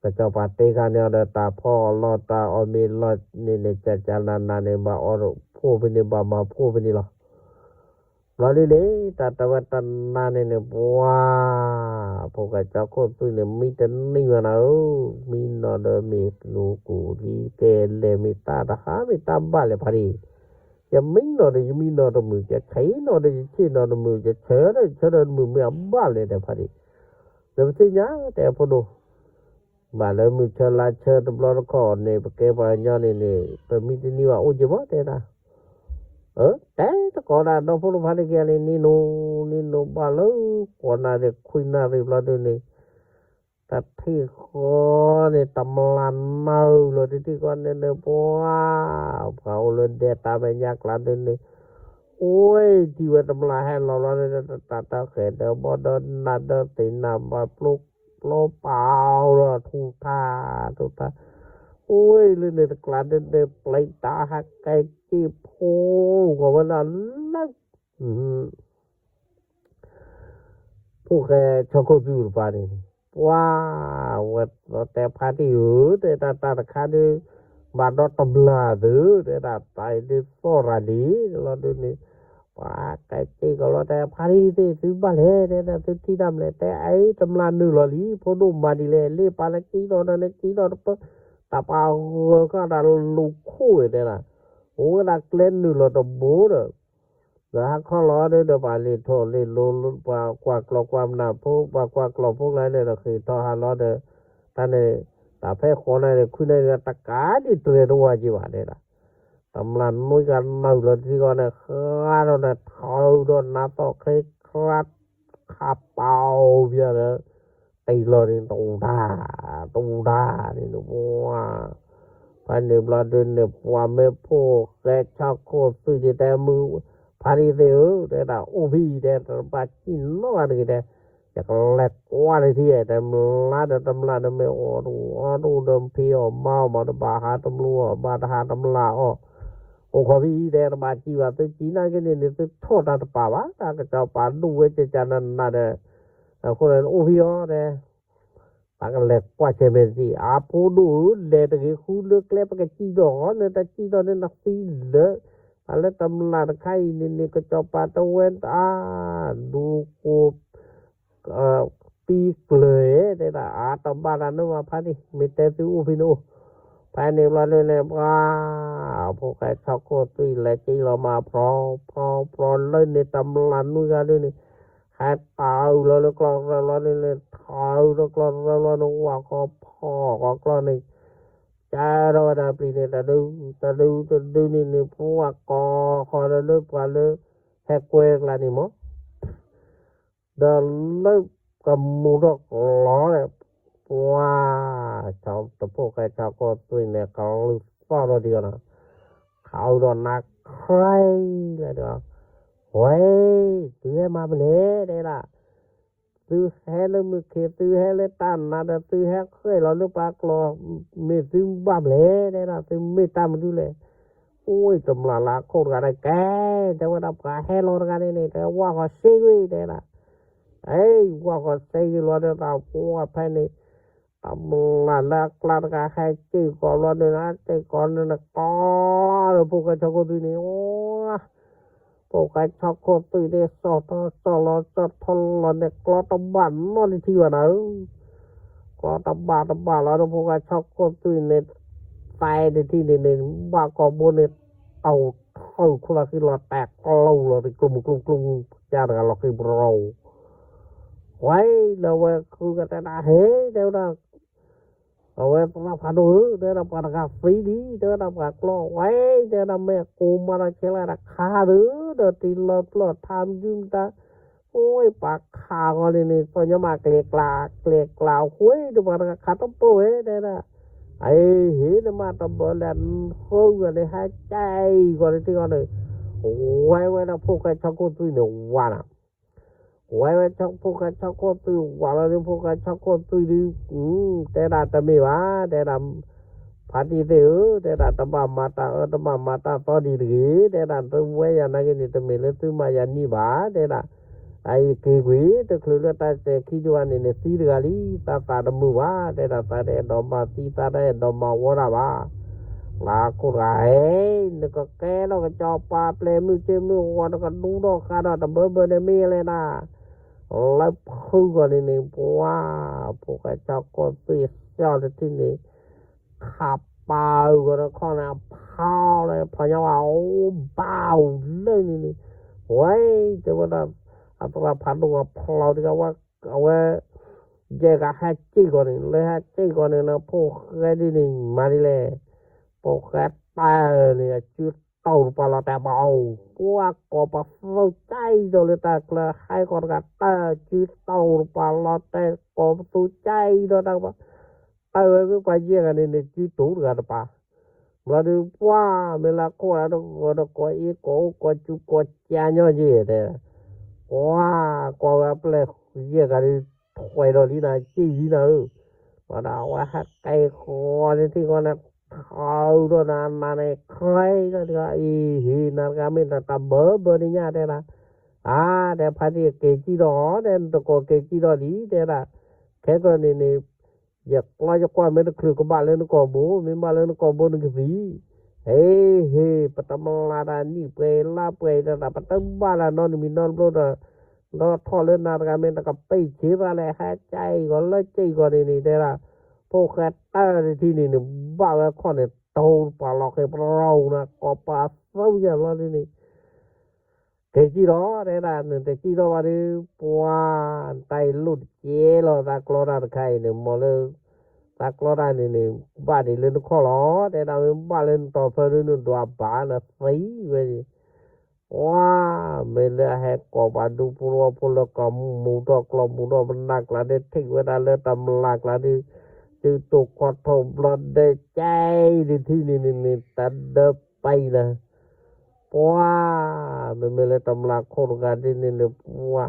ကစီၤပၤတဲခါန့ၣ်အီၤဒီး တၢ်ဖီအီၣ်လီၢ်တၢ်အီၣ်မ့ၤလီၢ်န့ၣ်န့ၣ် ကကနနန့ၣ် ဘၣ်အီၣ်ဖှိၣ်ဖဲန့ၣ် ဘၣ်မၤဖှိၣ်ဖဲန့ၣ်လီၤ. ဘျီဒ်န့ၣ် တၢ်တဲဝဲတနၤန့ၣ်န့ၣ် ပှၤ ဖိၣ်ဃဲဆီခိၣ်သွံၣ်န့ၣ် မံတနံၣ်မးနၤဧၢ, မံနီၤဒီးမ့ၢ်လူၤကူၣ်လံကဲလဲၣ် မ့ၢ်တၢ်တဟါမ့ၢ်တၢ်ဘၣ်လဲၣ်ဖါတံၢ်, ယမံနီၤဒီးယမံနီၤတမုာ် ယဆ့ၣ်နီၤဒီးယဆ့ၣ်နီၤတမုာ် ယဆၢဒီးယဆၢဒီးတမုာ် မ့ၢ်အဘၣ်လဲၣ်တဲဖါတံၢ်, ဒီးပသ့ၣ်ညါတဲဖိဒိၣ် ဘၣ်လၢမုၢ်ဆၢလါဆၢတဘျီတခီၣ်န့ၣ် ပကဲပှၤကညီန့ၣ်န့ၣ် ပမံတနံၣ်ဘၣ်အိၣ်က့ၤမးတဲဒၣ်, တဲတကိးဒၣ်ဒီဖိဒိၣ်ဖါတံၢ်က့ၤန့ၣ် နံၤနိၤ နံၤနိၤဘၣ်လၢ ကိးနၣ်ရံၣ်ခွံနၣ်ရံၣ်ဘျီဒ်န့ၣ်, တၢ်ထံၣ်ဃီန့ၣ် တမျၢ်နုာ်လီၤတထံၣ်ဃီန့ၣ်န့ၣ် ပှၤ ပှၤအိၣ်လၢဒဲတၢ်မဲာ်ညါကျါဒ်န့ၣ်, အိၣ်ထံၣ်ဝဲတမျၢ်ဟဲလီၤလီၤန့ၣ် တၢ်တၢ်ဃဲၤဒီးဘီဒီးနၢ်ဒီးသ့ၣ်နၢ်ဘၣ်ပျိ ပျိပာ်အီၤဒီးထူၣ်ထါ ထူၣ်ထါ, အိၣ်လၢန့ၣ်တကျါဒ်န့ၣ် ပျဲတၢ်ဟးကဲက့ၢ်ဖိ ဂီၤဝဲဒၣ်လၢ ဖိၣ်ဃဲဆီခိၣ်သွံၣ်တပၤန့ၣ်, ပှၤ ဝဲတဲဖါတံၢ်ဧၢ တဲဒၣ်တၢ်တခါဒ် ဘၣ်ဒီးတမျၢ်သု တဲဒၣ်တၢ်အံၤဒ်သီၣ်ရၤလံ လီၤဒ်န့ၣ်, ပှၤကဲက့ၢ်ကလီတဲဖါတံၢ်သ့ၣ်သုဘၣ်လဲၣ် တဲဒၣ်သုထံၣ်တၢ်မလဲၣ် တဲအံၤတမျၢ်နုာ်လီၤလံ ဖိဒိၣ်မၤဒ်လဲၣ် လ့ၣ်ပာ်လၢကံထီၣ်ဒီးန့ၣ်ကံထီၣ်တပၢၢ်, တၢ်ပာ်ဂၢၢ်ဃာ်ဒၣ်လူၤခိၣ်ဝဲတဲဒၣ်, အိၣ်ဝဲဒၣ်ကျဲနုာ်လီၤတဘိဒီး ဒီးဟါခီလီၤဒီး ပှၤလ့ၢ်ထီၣ်လ့ၢ်လီၤ ပှၤကွၢ်ကျီၢ်ကွၢ်နၢ်ဖိ ပှၤကွၢ်ကျီၢ်ဖိကျါန့ၣ်ဒီး ဃ့ၢ်ထီၣ်ဟါလီၤဒီး တၢ်န့ၣ် တၢ်ဖဲဃီနၣ်ရံၣ်ခွံနၣ်ရံၣ်ဒီး တကးဒံးတြဲၤတဝါက့ၤဘၣ်တဲဒၣ်, တမျၢ်နွံဂၤနုာ်လီၤတထံၣ်ဃီန့ၣ် ဃါထီၣ်ဒီးနါသီၣ်ချ့ချါ ခးပာ်အီၤပျီဒီး တ့ၢ်လီၤန့ၣ် တအူတၢ် တအူတၢ်န့ၣ် ပှၤ ဖဲန့ၣ်ဘျီဒ်န့ၣ် ပှၤမ့ၢ်ဖိၣ်ဃဲဆီခိၣ်သွံၣ်ဒ်တဲမုၢ် ဖါတံၢ်သ့ၣ်ဧၢ တဲဒၣ်အိၣ်ဖဲအံၤတဲ တဘၣ်စံၣ်နီတဂၤတဂ့ၤတဲ ယကလဲၤကွၢ်တထံၣ် တဲမျၢ်ဒီးတမျၢ်ဒီးမ့ၢ်အီၣ်တအိၣ်အီတအိၣ်ဒီးဖံးအီၣ်မၤအီၣ်မး တဘၣ်ဟးတမျၢ်အီၣ် ဘၣ်တဟးတမျၢ်အီၣ် အိၣ်ခိးဖဲအံၤတဲ တဘၣ်စံၣ်ဘၣ် သုစံၣ်နာ်က့န့ၣ်န့ၣ် သုထီၣ်တၢ်တပာ်ဘၣ် တၢ်ကစီၤပၤဒိၣ်ဝဲကကနနဒီး အဃိန့ၣ် အိၣ်ဖဲအံၤအီၤတဲ ပကလဲၤကွၢ်ဆဲးမဲာ်တထံၣ် အဖိဒိၣ်ဧၢ လဲၤတဂ့ၤ ဃုလၢကျဲပကစံၣ်ထီၣ်အီၤ နတစံၣ်ထီၣ်န့ၣ်နသံလၢာ် ပှၤလၢတမျၢ်တခါအံၤန့ၣ်န့ၣ် ကစီၤပၤတဝဲတၢ် ဒူကိ ပံကျၢၤတဲဒၣ် အတဘၣ်တၢ်နီဘၣ်ဖါတံၢ် မ့ၢ်တဲသုအိၣ်ဖဲန့ၣ်အိၣ် ဖဲန့ၣ်ဘျီဒ်န့ၣ် ပှၤ ဖိၣ်ဃဲဆီခိၣ်သွံၣ်လဲၤက့ၤလီၤမး ဖြီ ဖြီ ဖြီလၢန့ၣ် တမျၢ်နွံဂၤဒ်န့ၣ် ဟဲတၢ်အုးလီၤလၢကျီၢ်ရၢဘျီဒ်န့ၣ် ထီၣ်အုးလၢကျီၢ်ရၢဘျီန့ၣ် ဝၣ်ဃီဖီၣ်ဃီကျီၢ်န့ၣ် ကဲထီၣ်ဝဲဒၣ်ပျံၤန့ၣ် တဒု တဒု တဒုန့ၣ်န့ၣ် ပှၤကိးဃီဒီးလၢပှၤလၢ ဟဲကွဲကျါန့ၣ်မး ဒီးလၢ ကမူထီၣ်ကျီဒီး ပှၤ တဖိၣ်ဃဲဆီခိၣ်သွံၣ်န့ၣ် ကလူၤသီၣ်ထီၣ်ဒံးအီၤနီၤ, ခးအုးဒီးနၤခရံာ်လၢဒီး, ဝဲ, သုဟဲမၤမနုၤလဲၣ် တဲဒၣ်, သုဟဲလၢမုၢ်ခ့ သုဟဲလၢတၢ်နါဒီး သုဟဲဃဲၣ်လီၤလၢပှၤကျီၢ်, မ့ၢ်သုဘၣ်မနုၤလဲၣ် တဲဒၣ်, သုမ့ၢ်တၢ်မနုၤလဲၣ်. အိၣ်တမျၢ်လၢခိၣ်တဂၤဒီး ကဲ, တဲဝဲဒၣ်ပှၤဟဲလီၤတဂၤန့ၣ်န့ၣ် တဲဝဲၢ်ဃီၤစ့ကွံာ် တဲဒၣ်, အဲ, ဝၢ်ဃီၤစ့ကွံာ်လီၤဒီး သးပှၢ်ဖဲန့ၣ် တမျၢ်လၢအကျါတဂၤဟဲစ့ၢ်ကီးဘျီန့ၣ် စ့ၢ်ကီးန့ၣ် ကျီဒီးဖိၣ်ဃဲဆီခိၣ်သွံၣ်န့ၣ်, ဖိၣ်ဃဲဆီခိၣ်သွံၣ်န့ၣ် စီၣ်ထီၣ်စီၣ်လီၤ စီၣ်ထီၣ်လီၤန့ၣ် ကျီတဘၣ်နီတထံၣ်ဘၣ်နၤဧၢ, ကျီတဘၣ်တဘၣ်လီၤဒီးဖိၣ်ဃဲဆီခိၣ်သွံၣ်န့ၣ်, သဲတထံၣ်န့ၣ်န့ၣ် ဘၣ်ကိာ်ဘိန့ၣ် တီၢ်ထီၣ်ခူၣ်လီၤဃံလီၤတဲာ်ကျိလီၤ ကျိမုၢ်ကျိမုၢ်ကျိမုၢ် ကၢ်တဂၤလီၤဃံပရီ ဝဲလၢအဝဲဃုကတဲဒၣ် ဟ့ တဲဝဲဒၣ်, အဝဲသရၣ်ဖးဒိၣ်ဧၢ တဲဝဲဒၣ် ပှၤတဂၤသံလံ တဲဝဲဒၣ် ပှၤကျီဝဲ တဲဝဲဒၣ် မ့ၢ်ကိးမါထီၣ်ဆဲးလၢတခါဒီး ဒီးတံၤလီၤပျီၢ်ထါမဒုမတၤ, အိၣ်ပှၤခးဂီၤန့ၣ်န့ၣ် သီၣ်ညီမးကျဲၤကျါ ကျဲၤကျါအဃိဒီး ပှၤတဂၤခးတပိၢ်ဝဲ တဲဒၣ်, အ့ ဟ့ၣ်နမးတဘၢလဲၣ် ဃုဂၤန့ၣ် ဟဲကဲအံၤဂီၤန့ၣ်ထံဂီၤန့ၣ်, ဝဲဝဲဒၣ်ဖိၣ်ဃဲဆီခိၣ်သွံၣ်န့ၣ်ဝါနၤ ဝဲဝဲဖိၣ်ဃဲဆီခိၣ်သွံၣ်ဝးလီၤဒီး ဖိၣ်ဃဲဆီခိၣ်သွံၣ်ဒုး, တဲဒၣ်တမ့ၢ်ဘၣ် တဲဒၣ်, ဖါတံၢ်သ့ၣ်ဧၢ တဲဒၣ် တဘၣ်မၤတၢ်အၢ တဘၣ်မၤတၢ်သီဒံးတဂ့ၤ တဲဒၣ် သုဝဲယၤနာ်က့န့ၣ် တမ့ၢ်လၢသုမၤယၤနံၣ်ဘၣ် တဲဒၣ်, အအံၤက့ၤကွံာ် တချုးလၢတၢ်စဲၤခံဒံးဘၣ်န့ၣ်န့ၣ် သံတဂၤလံ သးသးတမုာ်ဘၣ် တဲဒၣ် သးတအဲၣ်ဒိးမၤသံ သးတအဲၣ်ဒိးမၤဝီတၢ်ဘၣ် လၢခိၣ်တဂၤဟဲ, နကကဲထီၣ်ကစီၤပၤပျဲၢ်မုၢ်ဆ့ၣ်မုၢ်ဂီၤ နကဒူထီၣ်ဃာ်ဒီးတဘၢဘၢန့ၣ်မ့ၢ်လဲၣ်နၤ, လၢဖုဂီၤန့ၣ်န့ၣ် ပှၤ, ဖိၣ်ဃဲဆီခိၣ်သွံၣ်စၢ်တထံၣ်န့ၣ်, ခးပာ်အုးဂီၤဒီးခီၣ်န့ၣ် ဖီလၢဖီညါဝဲ အိၣ်ဘၣ်အူလၢန့ၣ်န့ၣ်, ဝဲ, တဲဝဲဒၣ်, အသရၣ်ဖးဒိၣ်အဖျီတဂၤဝဲ, အဝဲ ယဲၢ်ဂၤဟဲစ့ၢ်ကီးန့ၣ် လၢဟဲစ့ၢ်ကီးန့ၣ် ဖိၣ်ဃဲဒ်န့ၣ် မၤဒ်လဲၣ်, ဖိၣ်ဃဲတၢ်န့ၣ် အစုတီၢ်တပၤလီၤတဲာ်ဘၣ်အီၤ, ပှၤကိးပသူကၢ်အံၤဒီးလၢတၢ်ကျၢၤ ဟဲကီးတဂၤတၢ် စုတီၢ်တပၤလီၤတဲာ် ကိးပသူကၢ်အံၤဒီးတၢ်ကပၤ, တၢ်ဝဲမ့ၢ်ပှၤယဲၢ်ဂၤန့ၣ်န့ၣ် စုတီၢ်တဂၤတပၤ ဘျီဒီး ပှၤမ့ၢ်လၢခိၣ်ဒီး ကီးဒီးကိးအ့ၣ်ကိးအိၣ်ကိးစူးကိးကၠါညီယဲၢ်တဲ, ပှၤ, ကွၢ်ဝဲအပျဲၢ်ယဲၢ်ဂၤဒီး ထွဲဒီးလံနၤ စံၣ်လံနၤဧၢ, ဘၣ်ဒီးအဝဲဟဲကဲဃီန့ၣ်ထံၣ်ဃီန့ၣ် ခးအုးဒီးနၤနၤန့ၣ် ခးဒီးတဂၤအံၤ ဟ့ၣ်နၤတဂၤမ့ၢ်တၢ်တဘၢဘၢန့ၣ်ညါတဲဒၣ်, အါ, တဲဖါတံၢ်က့ၤစံၣ်ဒီး တဲ နတကိးက့ၤစံၣ်ဒီးလံ တဲဒၣ်, ခဲကီးန့ၣ်န့ၣ် ယကျီယကွၢ်မ့ၢ်တချုးကဘၣ်လၢနကိာ်ဘိ မ့ၢ်ဘၣ်လၢနကိာ်ဘိနကသံ, ဟ့ၣ် ဟ့ၣ် ပတမျၢ်တၢ်နံၣ်ပှဲၤလါပှဲၤဒီး ပတဘၣ်လၢနီတမံၤနီတဘျီဒီး, ဒီးထီၣ်လၢနၤတဂၤမ့ၢ်တကပ့ၢ်ဆ့ဘၣ်လဲၣ် ဟဲကၠါအံၤဂီၤလၢကၠါအံၤဂီၤန့ၣ်န့ၣ်တဲဒၣ်, ဖိၣ်ဃဲတၢ်တထံၣ်န့ၣ်န့ၣ် ဘၣ်ဝဲခီၣ်န့ၣ် တိၢ်ပှၤလီၤဃ့ပရီနၤ ကိးပှၤသၢညါဘျီဒ်န့ၣ် က့ၤစံၣ်ဒီး တဲဒၣ် နတစံၣ်ဒီးဘၣ်ဒီး ပှၤ, တၢ်အံၤလိၣ်တကဲလီၤ သးကျီတၢ်တခါအံၤန့ၣ် မ့ၢ်လၢ သးကျီတၢ်န့ၣ်န့ၣ် ဘၣ်ဒံးလၢနခီၣ်လီၤ တဲဒၣ် မ့ၢ်ဘၣ်လၢနတီၤဖၢဒုး နဒွးဘၣ်နသံဝဲန့ၣ်, ပှၤ, မ့ၢ်လၢအဟဲကိးပှၤဒူဖိဝီဖိလၢကီၢ်မူထီၣ်ကျီၢ်မူထီၣ်ပနၢ်ကျါဒီး ထံၣ်ဝဲဒၣ်လၢတမျၢ်ကျါဒီး, စုတိာ်ခီၣ်ထိၣ်ဘျီဒဲးကၠါအံၤတထံၣ်န့ၣ်န့ၣ်န့ၣ် တဒၢပာ်အံၤလၢ ပှၤ, မ့မ့ၢ်လၢတမျၢ်ခိၣ်တဂၤဒ်န့ၣ်န့ၣ် ပှၤ,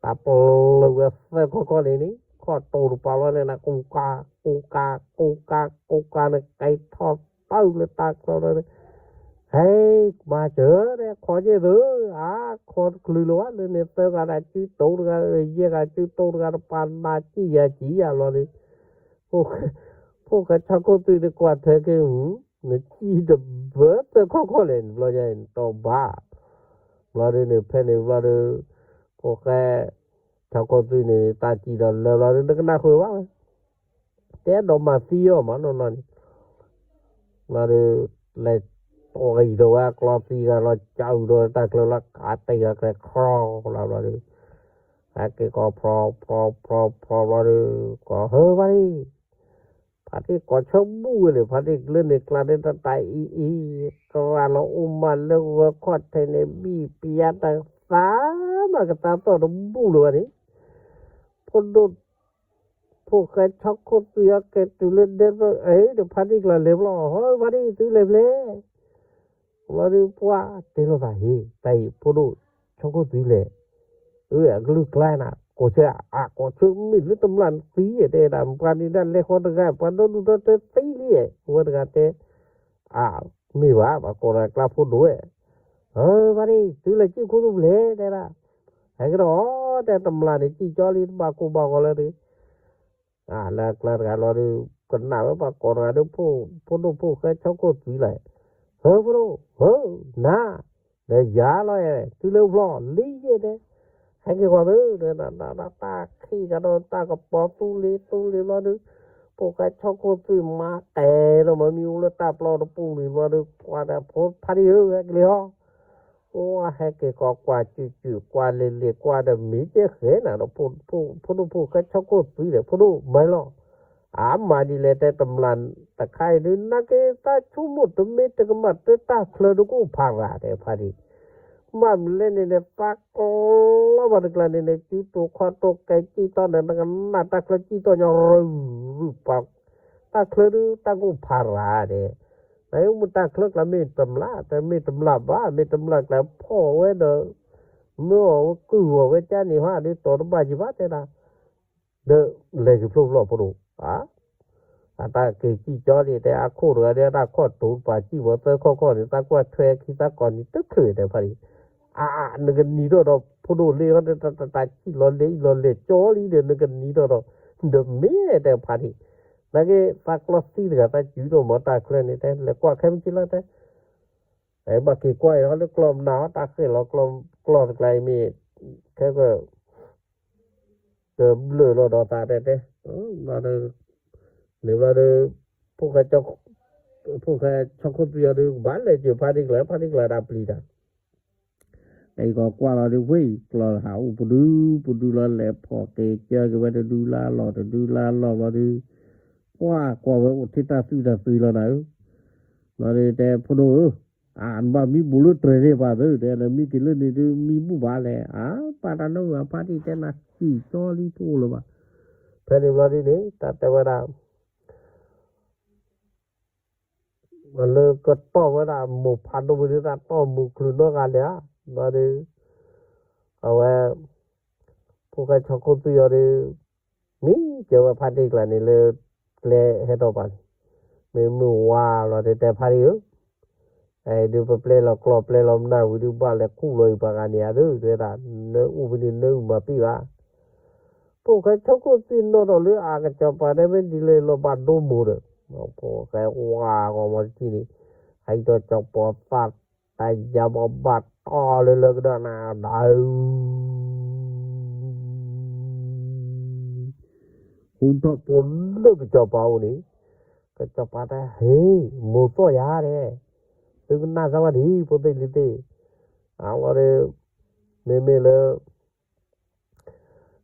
တၢ်ပျၢၤဝဲသၢခီၣ်ခီၣ်န့ၣ်န့ၣ် ခီၣ်တိၢ်တပၤလီၤန့ၣ် ကူကၤ, ကူကၤ, ကူကၤ, ကူကၤန့ၣ် ကဲထီၣ်တၢ်လၢတၢ်ကျီဒီး, ဟဲ, မၤစၢၤဒဲး ခီက့ၢ်သု, အါ, ခီတချုးလၢၤဘၣ်လၢန့ၣ် သၢဂၤဒၣ်စုတိၢ်တဂၤ ယဲၢ်ဂၤစုတိၢ်တဂၤတပၤ နၤစံၣ်ယၤစံၣ်ယၤလီၤဒီး, ဖိၣ်ဃဲဆီခိၣ်သွံၣ်န့ၣ် ကွၢ်ထွဲက့ၤ, နစံၣ်တဘၢသၢခီၣ်ခီၣ်လဲၣ် ဘျီညါအံၤ နတီၢ်ဘၣ်, ဘျီဒ်န့ၣ် ဖဲန့ၣ်ဘျီဒီး, ဖိၣ်ဃဲ ဆီခိၣ်သွံၣ်န့ၣ် တၢ်စံၣ်ဒီးလၢာ်ဘျီဒီး နကနၢ်ဃုာ်ဘၣ်ဝဲ, တဲဒိးမၤသံအီၤမးနီၢ်နီၢ်န့ၣ်, ဘျီဒီး, လဲၤတီၢ်ဂံၢ်ဒီးဝဲအကျီသံဂၤလီၤ ကၠီအုးဒီးတၢ်ကျၢၤလီၤ ကးတ့ၢ်ဂၤကျဲၤခီလီၤဘျီဒီး, ဟဲက့ၤကီၢ်ဖျီဖျီဖျီဖျီဘျီဒီး, ကီၢ်ဟၢဘၣ်လံ ဖါတံၢ်ကိးဆၢဘူၣ်ဝဲန့ၣ် ဖါတံၢ်ကျၢန့ၣ်ကျါဒ်တၢ်တၢ်အံၤအံၤ, ကရၢလီၤအိၣ်မးလၢဂၢၤခီၣ်ထံးန့ၣ် ဘံၣ်ပျါတသးမးကသးသီၣ်တဘူၣ်လၢၤဘၣ်န့ၣ်, ဖ ဖိဒိၣ် ဖိၣ်ဃဲဆီခိၣ်သွံၣ်အကဲတုၤလၢဒဲး အ့ ဒီးဖါတံၢ်ကျါလဲၤဘျီ ဟီ ဖါတံၢ်သုလဲၤဖဲလဲၣ် ဘျီဒုးပှၢ်တဲလိာ်သးဟ့ တၢ်အံၤဖိဒိၣ်ဆီခိၣ်သွံၣ်လဲၣ် အၢ အကလုၢ်ကျါနၤ ကိးဆၢ အကိးဆၢမ့ၢ်လၢတမျၢ်သံ တဲဒၣ် ပှၤန့ၣ်ဒၣ်လဲၤဃီတဂၤ ပှၤဒီဒူၣ်ဒီတသံလံ ဝဲတဂၤတဲ အၢ မ့ၢ်ဘၣ် ပှၤကိးတဂၤကျါဖိဒိၣ်ဝဲ အၢ ဖါတံၢ် သုလဲၤစံၣ်ခိၣ်သူၣ်ဖဲလဲၣ် တဲဒၣ် ဟဲကဒီး တဲတမျၢ်န့ၣ် စံၣ်ကၠီလံ တဘၣ်ကိၢ်ဘၣ်ဂီၤလၢဒုး အၢ လၢအကျါတဂၤလီၤဒုး ကနၣ်ဝဲပှၤကိးတဂၤဒုး ဖိဒိၣ်ဖိၣ်ဃဲဆီခိၣ်သွံၣ်လဲၣ် ဟၢ ဖိဒိၣ် ဟၢ နၤ ဒီးယၤလီၤ သုလၢဖျီ လံယဲၢ်တဲ ဟဲက့ၤဃီၤသု တၢ်ခံးကဒီးတၢ်ကပီၤသူလ့ၤသူလ့ၤဘျီဒုး ဖိၣ်ဃဲဆီခိၣ်သွံၣ်မၤကဲၤဒီးမ့ၢ်မံၤအိၣ်လၢတၢ်ပျီတပူၤန့ၣ်ဘျီဒုး ပှၤဒီးဖိဖါတံၢ်ဧၢ ဟဲက့ၤလံဟီ ကွၢ်ဟဲက့ၤကီးကွၢ်စုးစုး ကွၢ်လ့ၤလ့ၤ ကွၢ်ဒီးမ့ၢ်ကဲဃဲနၤဒီး ဖိဒိၣ်ဖိၣ်ဃဲဆီခိၣ်သွံၣ်ဒီး ဖိဒိၣ်မၤလီၤ အါမးဒ်လဲၣ် တဲတမျၢ်တခါအံၤဒုး နာ်က့သးဆိကမိၣ်တမ့ၢ်တကမၣ် တၢ်ချၢဒုးကအိၣ်ဖးရၤ တဲဖါတံၢ် မ့ၢ်မနုၤလဲၣ်န့ၣ်န့ၣ် သးကျီဘၣ်တကျါန့ၣ်န့ၣ် စုတိၤခီတိၤကဲစံၣ်တီၢ်န့ၣ် နကနၣ်တၢ်ချၢစံၣ်တီၢ်ညီရူၤရူၤပၤ တၢ်ချၢဒုးတၢ်ကအိၣ်ဖးရၤ တဲ နမ့ၢ်တၢ်ချၢကျါမ့ၢ်တမျၢ် တဲမ့ၢ်တမျၢ်ဘၣ် မ့ၢ်တမျၢ်ကျါဖီၣ်ဝဲဒီး မ့ၢ်အီၣ်ဝဲကုၢ်အီၣ်ဝဲကၠါန့ၣ်ဟါ ဒ်သိးတဘၣ်ယံၤဘၣ်တဲဒၣ် ဒီးလဲၤက့ၤဖျိဖျိဖိဒိၣ် အတၢ်က့ၤစံၣ်ကၠီဒ်တဲအခိၣ်တဂၤဒ်တၢ်ခီၣ်တိၤတပၤစံၣ်ဝဲသၢခီၣ်ခီၣ်န့ၣ် သးကွၢ်ထွဲခံသးကီၢ်န့ၣ်တချုးတဲဖါတံၢ် အါ နကနံၤထီၣ်ဒီးဖိဒိၣ်လ့ တၢ်စံၣ်လီၤလဲၤအံၤလီၤလဲၤကၠီလံဒီး နကနံၤထီၣ်ဒီး ဒီးမ့ၢ်တဲဖါတံၢ် နာ်က့ သးကျီသံတဂၤသးစုဒီးမ့ၢ်တၢ်ချၢန့ၣ်တဲ လဲၤကွၢ်ခဲမုၢ်က့လီၤတဲ ဘၣ်က့ၤကွၢ်အီၤလၢကျီၢ်မနုၤ တၢ်ဃဲၣ်လီၤကျီၢ်တကျါအံၤမ့ၢ် ခဲက ကဘျၢၣ်လီၤဒီးသးတဲတဲ ဘျီဒီး န့ၣ်ဘျီဒီး ဖိၣ်ဃဲ ဖိၣ်ဃဲဆီခိၣ်သွံၣ်အီၤဒီး ကဘၣ်လဲၤစၢၤဖါတံၢ်ကျါ ဖါတံၢ်ကျါဒၣ်ပျံၤတၢ် အံၤကီးကွၢ်လီၤဒုး ဝ့ၢ်ကျီၢ်ဟးအိၣ်ပဒုပဒုလီၤ လဲၤဖီၣ်က့ၤကၢက့ၤဝဲတဒုလၢအလီၢ်တဒုလၢအလီၢ်ဘျီဒုး ကွၢ်ကွၢ်ဝဲအိၣ်ထံၣ်တၢ်သွံၣ်တၢ်သွံၣ်လီၤနၤဧၢ ဘျီဒုးတဲဖိဒိၣ်ဧၢ အၢ နဘၣ်မံဘူးလၢတြဲၤန့ၣ်ပှၤသု တဲနမံက့ၤလၢန့ၣ်ဒုးမံဘူးဘၣ်လဲၣ် အၢ ပၢ်တၢ်နီၣ်ဂၤဖါတံၢ်တဲနၤ စံၣ်ကၠီလံတအိၣ်လၢၤဘၣ် ဖဲန့ၣ်ဘျီဒုးန့ၣ် တၢ်တဲဝဲဒၣ် လၢကတီၢ်ဝဲဒၣ်မိၢ်ဖးဒိၣ်ဝဲဒၣ် တီၢ်မုာ်ချုးနီတဂၤလၢၤဧါ ဘျီဒုး အဝဲ ဖိၣ်ဃဲဆီခိၣ်သွံၣ်အီၤဒီး မံကၢၤဝဲဖါတံၢ်ကျါန့ၣ်လၢ ကျဲဟဲထီၣ်ပၤန့ၣ် မ့ၢ်မုၢ်ဝါလီၤတဲတဲဖါတံၢ်ဧၢ အံၤဒုးပပျဲလီၤကျီၢ်ပျဲလီၤမနၢ်ဝံၤဒုးဘၣ်လဲၤခူၣ်လီၤအံၤပှၤဂၤန့ၣ်ဧါဒုး တဲဒၣ် နအိၣ်ဖဲန့ၣ်နအုၣ်မၤပံၣ်ဘၣ် ဖိၣ်ဃဲဆီခိၣ်သွံၣ်နီၣ်ထီၣ်လၢအကစီၤပၤတဲမ့ၢ်ဒ်လဲၣ်လီၤဘၣ်ဒိမိၢ်ဒီး ဖိၣ်ဃဲဝါဂီၤမီၤတထံၣ်န့ၣ် ဟဲကစီၤပၤသးတၢ်ယါဘီဘၣ်တီလၢလၢကဒီးနၤဒၣ် ဟူထီၣ်ဖိလၢကစီၤပၤအိၣ်န့ၣ် ကစီၤပၤတဲ ဟ့ၣ် မိၢ်သီၣ်ယၤဒဲး သုကနၣ်စၢ်ဝဲဒၣ် ဖိသ့ၣ်လံၤသ့ၣ် အဝဲဒီး မ့မ့ၢ်လၢ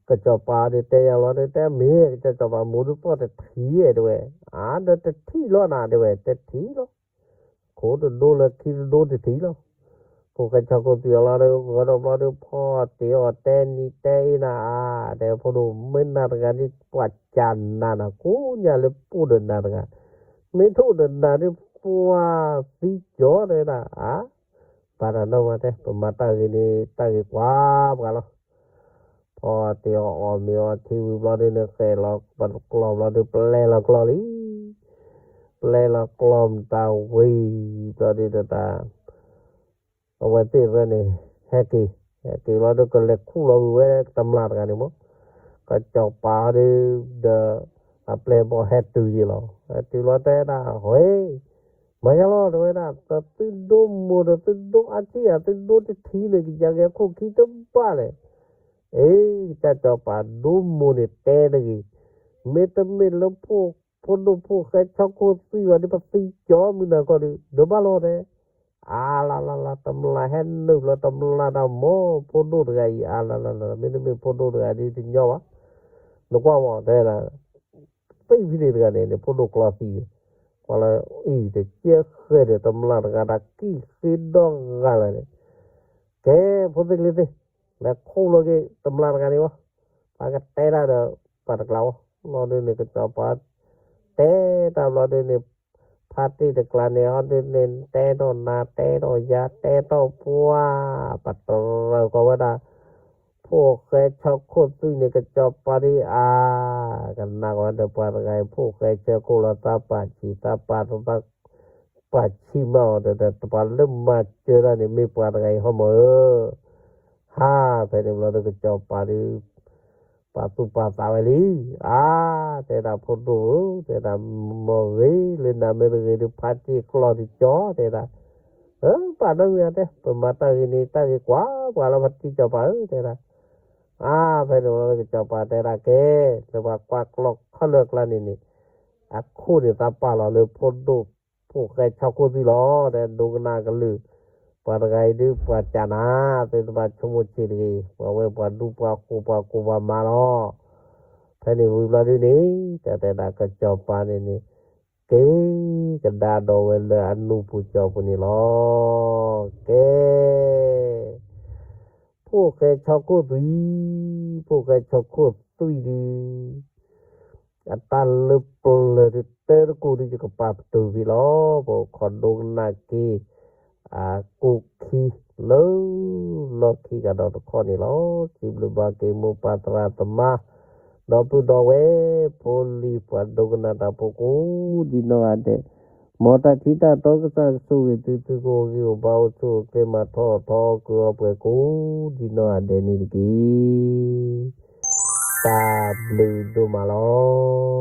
ကစီၤပၤဒီးတဲယၤလီၤဒီး တဲမ့ၢ်ကစီၤပၤမိၢ်ဒုးသီၣ်တထံၣ်တဲဝဲ အါ ဒီးတထံၣ်လီၤနၤတဲဝဲ တထံၣ်လီၤ ခိၣ်တဒိလၢခံတဒိတထံၣ်လီၤ ဖိၣ်ဃဲဆီခိၣ်သွံၣ်အီၤလီၤဒီး ဂီၤဒီးဘျီဒီး ဖီၣ်တ့ၢ်အီၤတဲနံၤတဲအ့နၤအါ တဲဖိဒိၣ် မ့ၢ်နၤတဂၤဒ်ပှၤကၢ်နၤနၤ ကိးညါလၢပှိၢ်ဒီးနၤတဂၤ မ့ၢ်ထိၣ်ဒီးနၤဒ်ပှၤသံကၠီတဲဒၣ် အါ ပၢ်တၢ်နီၣ်မၤတဲ ပမၤတၢ်ဂ့ၤန့ၣ် တၢ်ဂ့ၤကွၢ်ပှၤလီၤ ဖီၣ်တ့ၢ်အီၤအီၣ်မ့ၤအီထံဝံၤဘျီဒုးန့ၣ် ဃဲးလီၤကျီၢ်ဘျီဒုး ပျဲလီၤကျီၢ်လံ ပျဲလီၤကျီၢ်မတၤဝံၤ ဘျီဒုးတၢ် အဝဲသ့ၣ်ရဲၣ်န့ၣ် ဟဲက့ၤ ဟဲက့ၤဘျီဒုး ကလဲၤခူၣ်လီၤဝံၤဝဲတမျၢ်တဂၤန့ၣ်မး ကစီၤပၤဒုး ဒီး အပျဲၢ်ဘီၣ်ဟဲတုၤယံၤလီၤ ဟဲတုၤလီၤတဲဒၣ် ဟဲ မၤယါလီၤတဲဝဲဒၣ် သုဒိမိၢ်ဒီးသုဒိအါထံၣ်ဧါ သုဒိတထံၣ်န့ၣ် ကယၤက့ၤခိၣ်ခံတဘၣ်လဲၣ် အ့ ကစီၤပၤဒိမိၢ်န့ၣ်တဲတဂ့ၤ မ့တမ့ၢ်လၢ ဖိဒိၣ်ဖိၣ်ဃဲဆီခိၣ်သွံၣ်ဝဲဒ်ပသံကၠီမုၢ်နၤခီဒုး ဒီးဘၣ်လီၤတဲ အါလါလါလါ တမျၢ်ဟဲနုာ်လီၤ တမျၢ်တၢ်မီ ဖိဒိၣ်တဂၤအံၤ အါလါလါလါ မ့တမ့ၢ်ဖိဒိၣ်တဂၤဒ်တညီဘၣ် နကွၢ်မးတဲဒၣ် သံဖဲန့ၣ်တဂၤန့ၣ်န့ၣ် ဖိဒိၣ်ကျီသံန့ၣ် ကွၢ်လၢအံၤတကဲဃဲဒီး တမျၢ်တဂၤတၢ်ကံၣ်ဃ့ဒီဂၤလၢာ်န့ၣ် ကဲ ဖိသ့ၣ်လံၤသ့ၣ် လဲၤခူၣ်လီၤက့ၤ တမျၢ်တဂၤန့ၣ်မး ပှၤကတဲတၢ်ဒီး ပှၤတကျါအီၤ ဘျီဒုန့ၣ် ကစီၤပၤ တဲတၢ်ဘျီဒုန့ၣ် ဖါတံၢ်တကျါန့ၣ် အီၤဒုန့ၣ် တဲထီၣ်နၤ တဲထီၣ်ယၤ တဲထီၣ်ပှၤ ပတရၢၢ်ကီးဝဲဒၣ် ဖိၣ်ဃဲဆီခိၣ်သွံၣ်န့ၣ် ကစီၤပၤဒုအါ ကနၣ်ကီးဝဲဒီးပှၤတဂၤအံၤ ဖိၣ်ဃဲဆၢခိၣ်လီၤသးပာ်ဆံးသးပာ်သး ပာ်ဆံးမးအီၤဒီး ပှၤလၢမၤစၢၤတၢ်န့ၣ် မ့ၢ်ပှၤတဂၤအံၤဟီမးဧၢ ဟါ ဖဲန့ၣ်ဘျီဒုကစီၤပၤဒု ပာ်သူၣ်ပာ်သးဝဲလံ အါ တဲဒၣ်ဖိဒိၣ်ဧၢ တဲဒၣ် မ့ၢ်ဂ့ၤလၢနၤမ့ၢ်တဂ့ၤဒုး ဖါတံၢ်ကျီၢ်ဒုးကၠီ တဲဒၣ် ပာ်နီၣ်ဂ့ၤအတဲ ပမၤတၢ်ဂ့ၤန့ၣ် တၢ်ဂ့ၤကွၢ်ပှၤလီၤ ဖါတံၢ်စီၤပၤဧၢ တဲဒၣ် အါ ဖဲန့ၣ်ဘျီဒုကစီၤပၤတဲဒၣ်ကဲ လၢပှၤကွၢ်ကျီၢ်ခဲလၢာ်အကျါန့ၣ်န့ၣ် အခိၣ်န့ၣ်သးပာ်လီၤလၢဖိဒိၣ် ဖိၣ်ဃဲဆီခိၣ်သွံၣ်လီၤ တဲဒိကနၣ်ကလုၢ် ပှၤတဂၤအံၤဒုးပှၤကးနၤ သုတဘၣ်ဆိကမိၣ်ဆံးတဂ့ၤ ပှၤဝဲပှၤဒူပှၤဃိၤပှၤကိးပှၤမါလီၤ ဖဲန့ၣ်ဝံၤဘျီဒုန့ၣ် တၢ်တဲဒၣ်ကစီၤပၤန့ၣ်န့ၣ် က့ၤကဒါဒီးဝဲလၢအနူပူၤကၠီပူၤန့ၣ်လီၤ ကဲ ဖိၣ်ဃဲဆီခိၣ်သွံၣ် ဖိၣ်ဃဲဆီခိၣ်သွံၣ်ဒုး အတၢ်လၢပျၢၤဒုးတၢတကိးဒုး ယကပာ်ပတုာ်ဖဲလီၤ ပခိးဒိကနၣ်က့ၤ အကိၣ်ခံ လၢလီၢ်ခံကဒီးတခီန့ၣ်လီၤ စံးဘျုးဘၣ်က့ၤမိၢ်ပၢ်သရၣ်သမါ ဒီပုၢ်ဒီဝဲၢ် ဖိလံၤပှၤဒိကနၣ်တၢ်ဖိကိးဒ်နီၢ်ဂၤဒဲး မ်တၢ်ထံတၢ်တီကစၢ်ကဆိၣ်ဂ့ၤသု သုကအိၣ်ဂံၢ်အိၣ်ဘါအိၣ်ဆူၣ်အိၣ်ချ့မၤထီၣ်ထီအီၣ်ကုၢ်အီပှဲၤကိးဒ်နီၢ်ဂၤဒဲးန့ၣ်တက့ၢ် တၢ်ဘျုးဒိၣ်မးလီ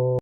ၤ.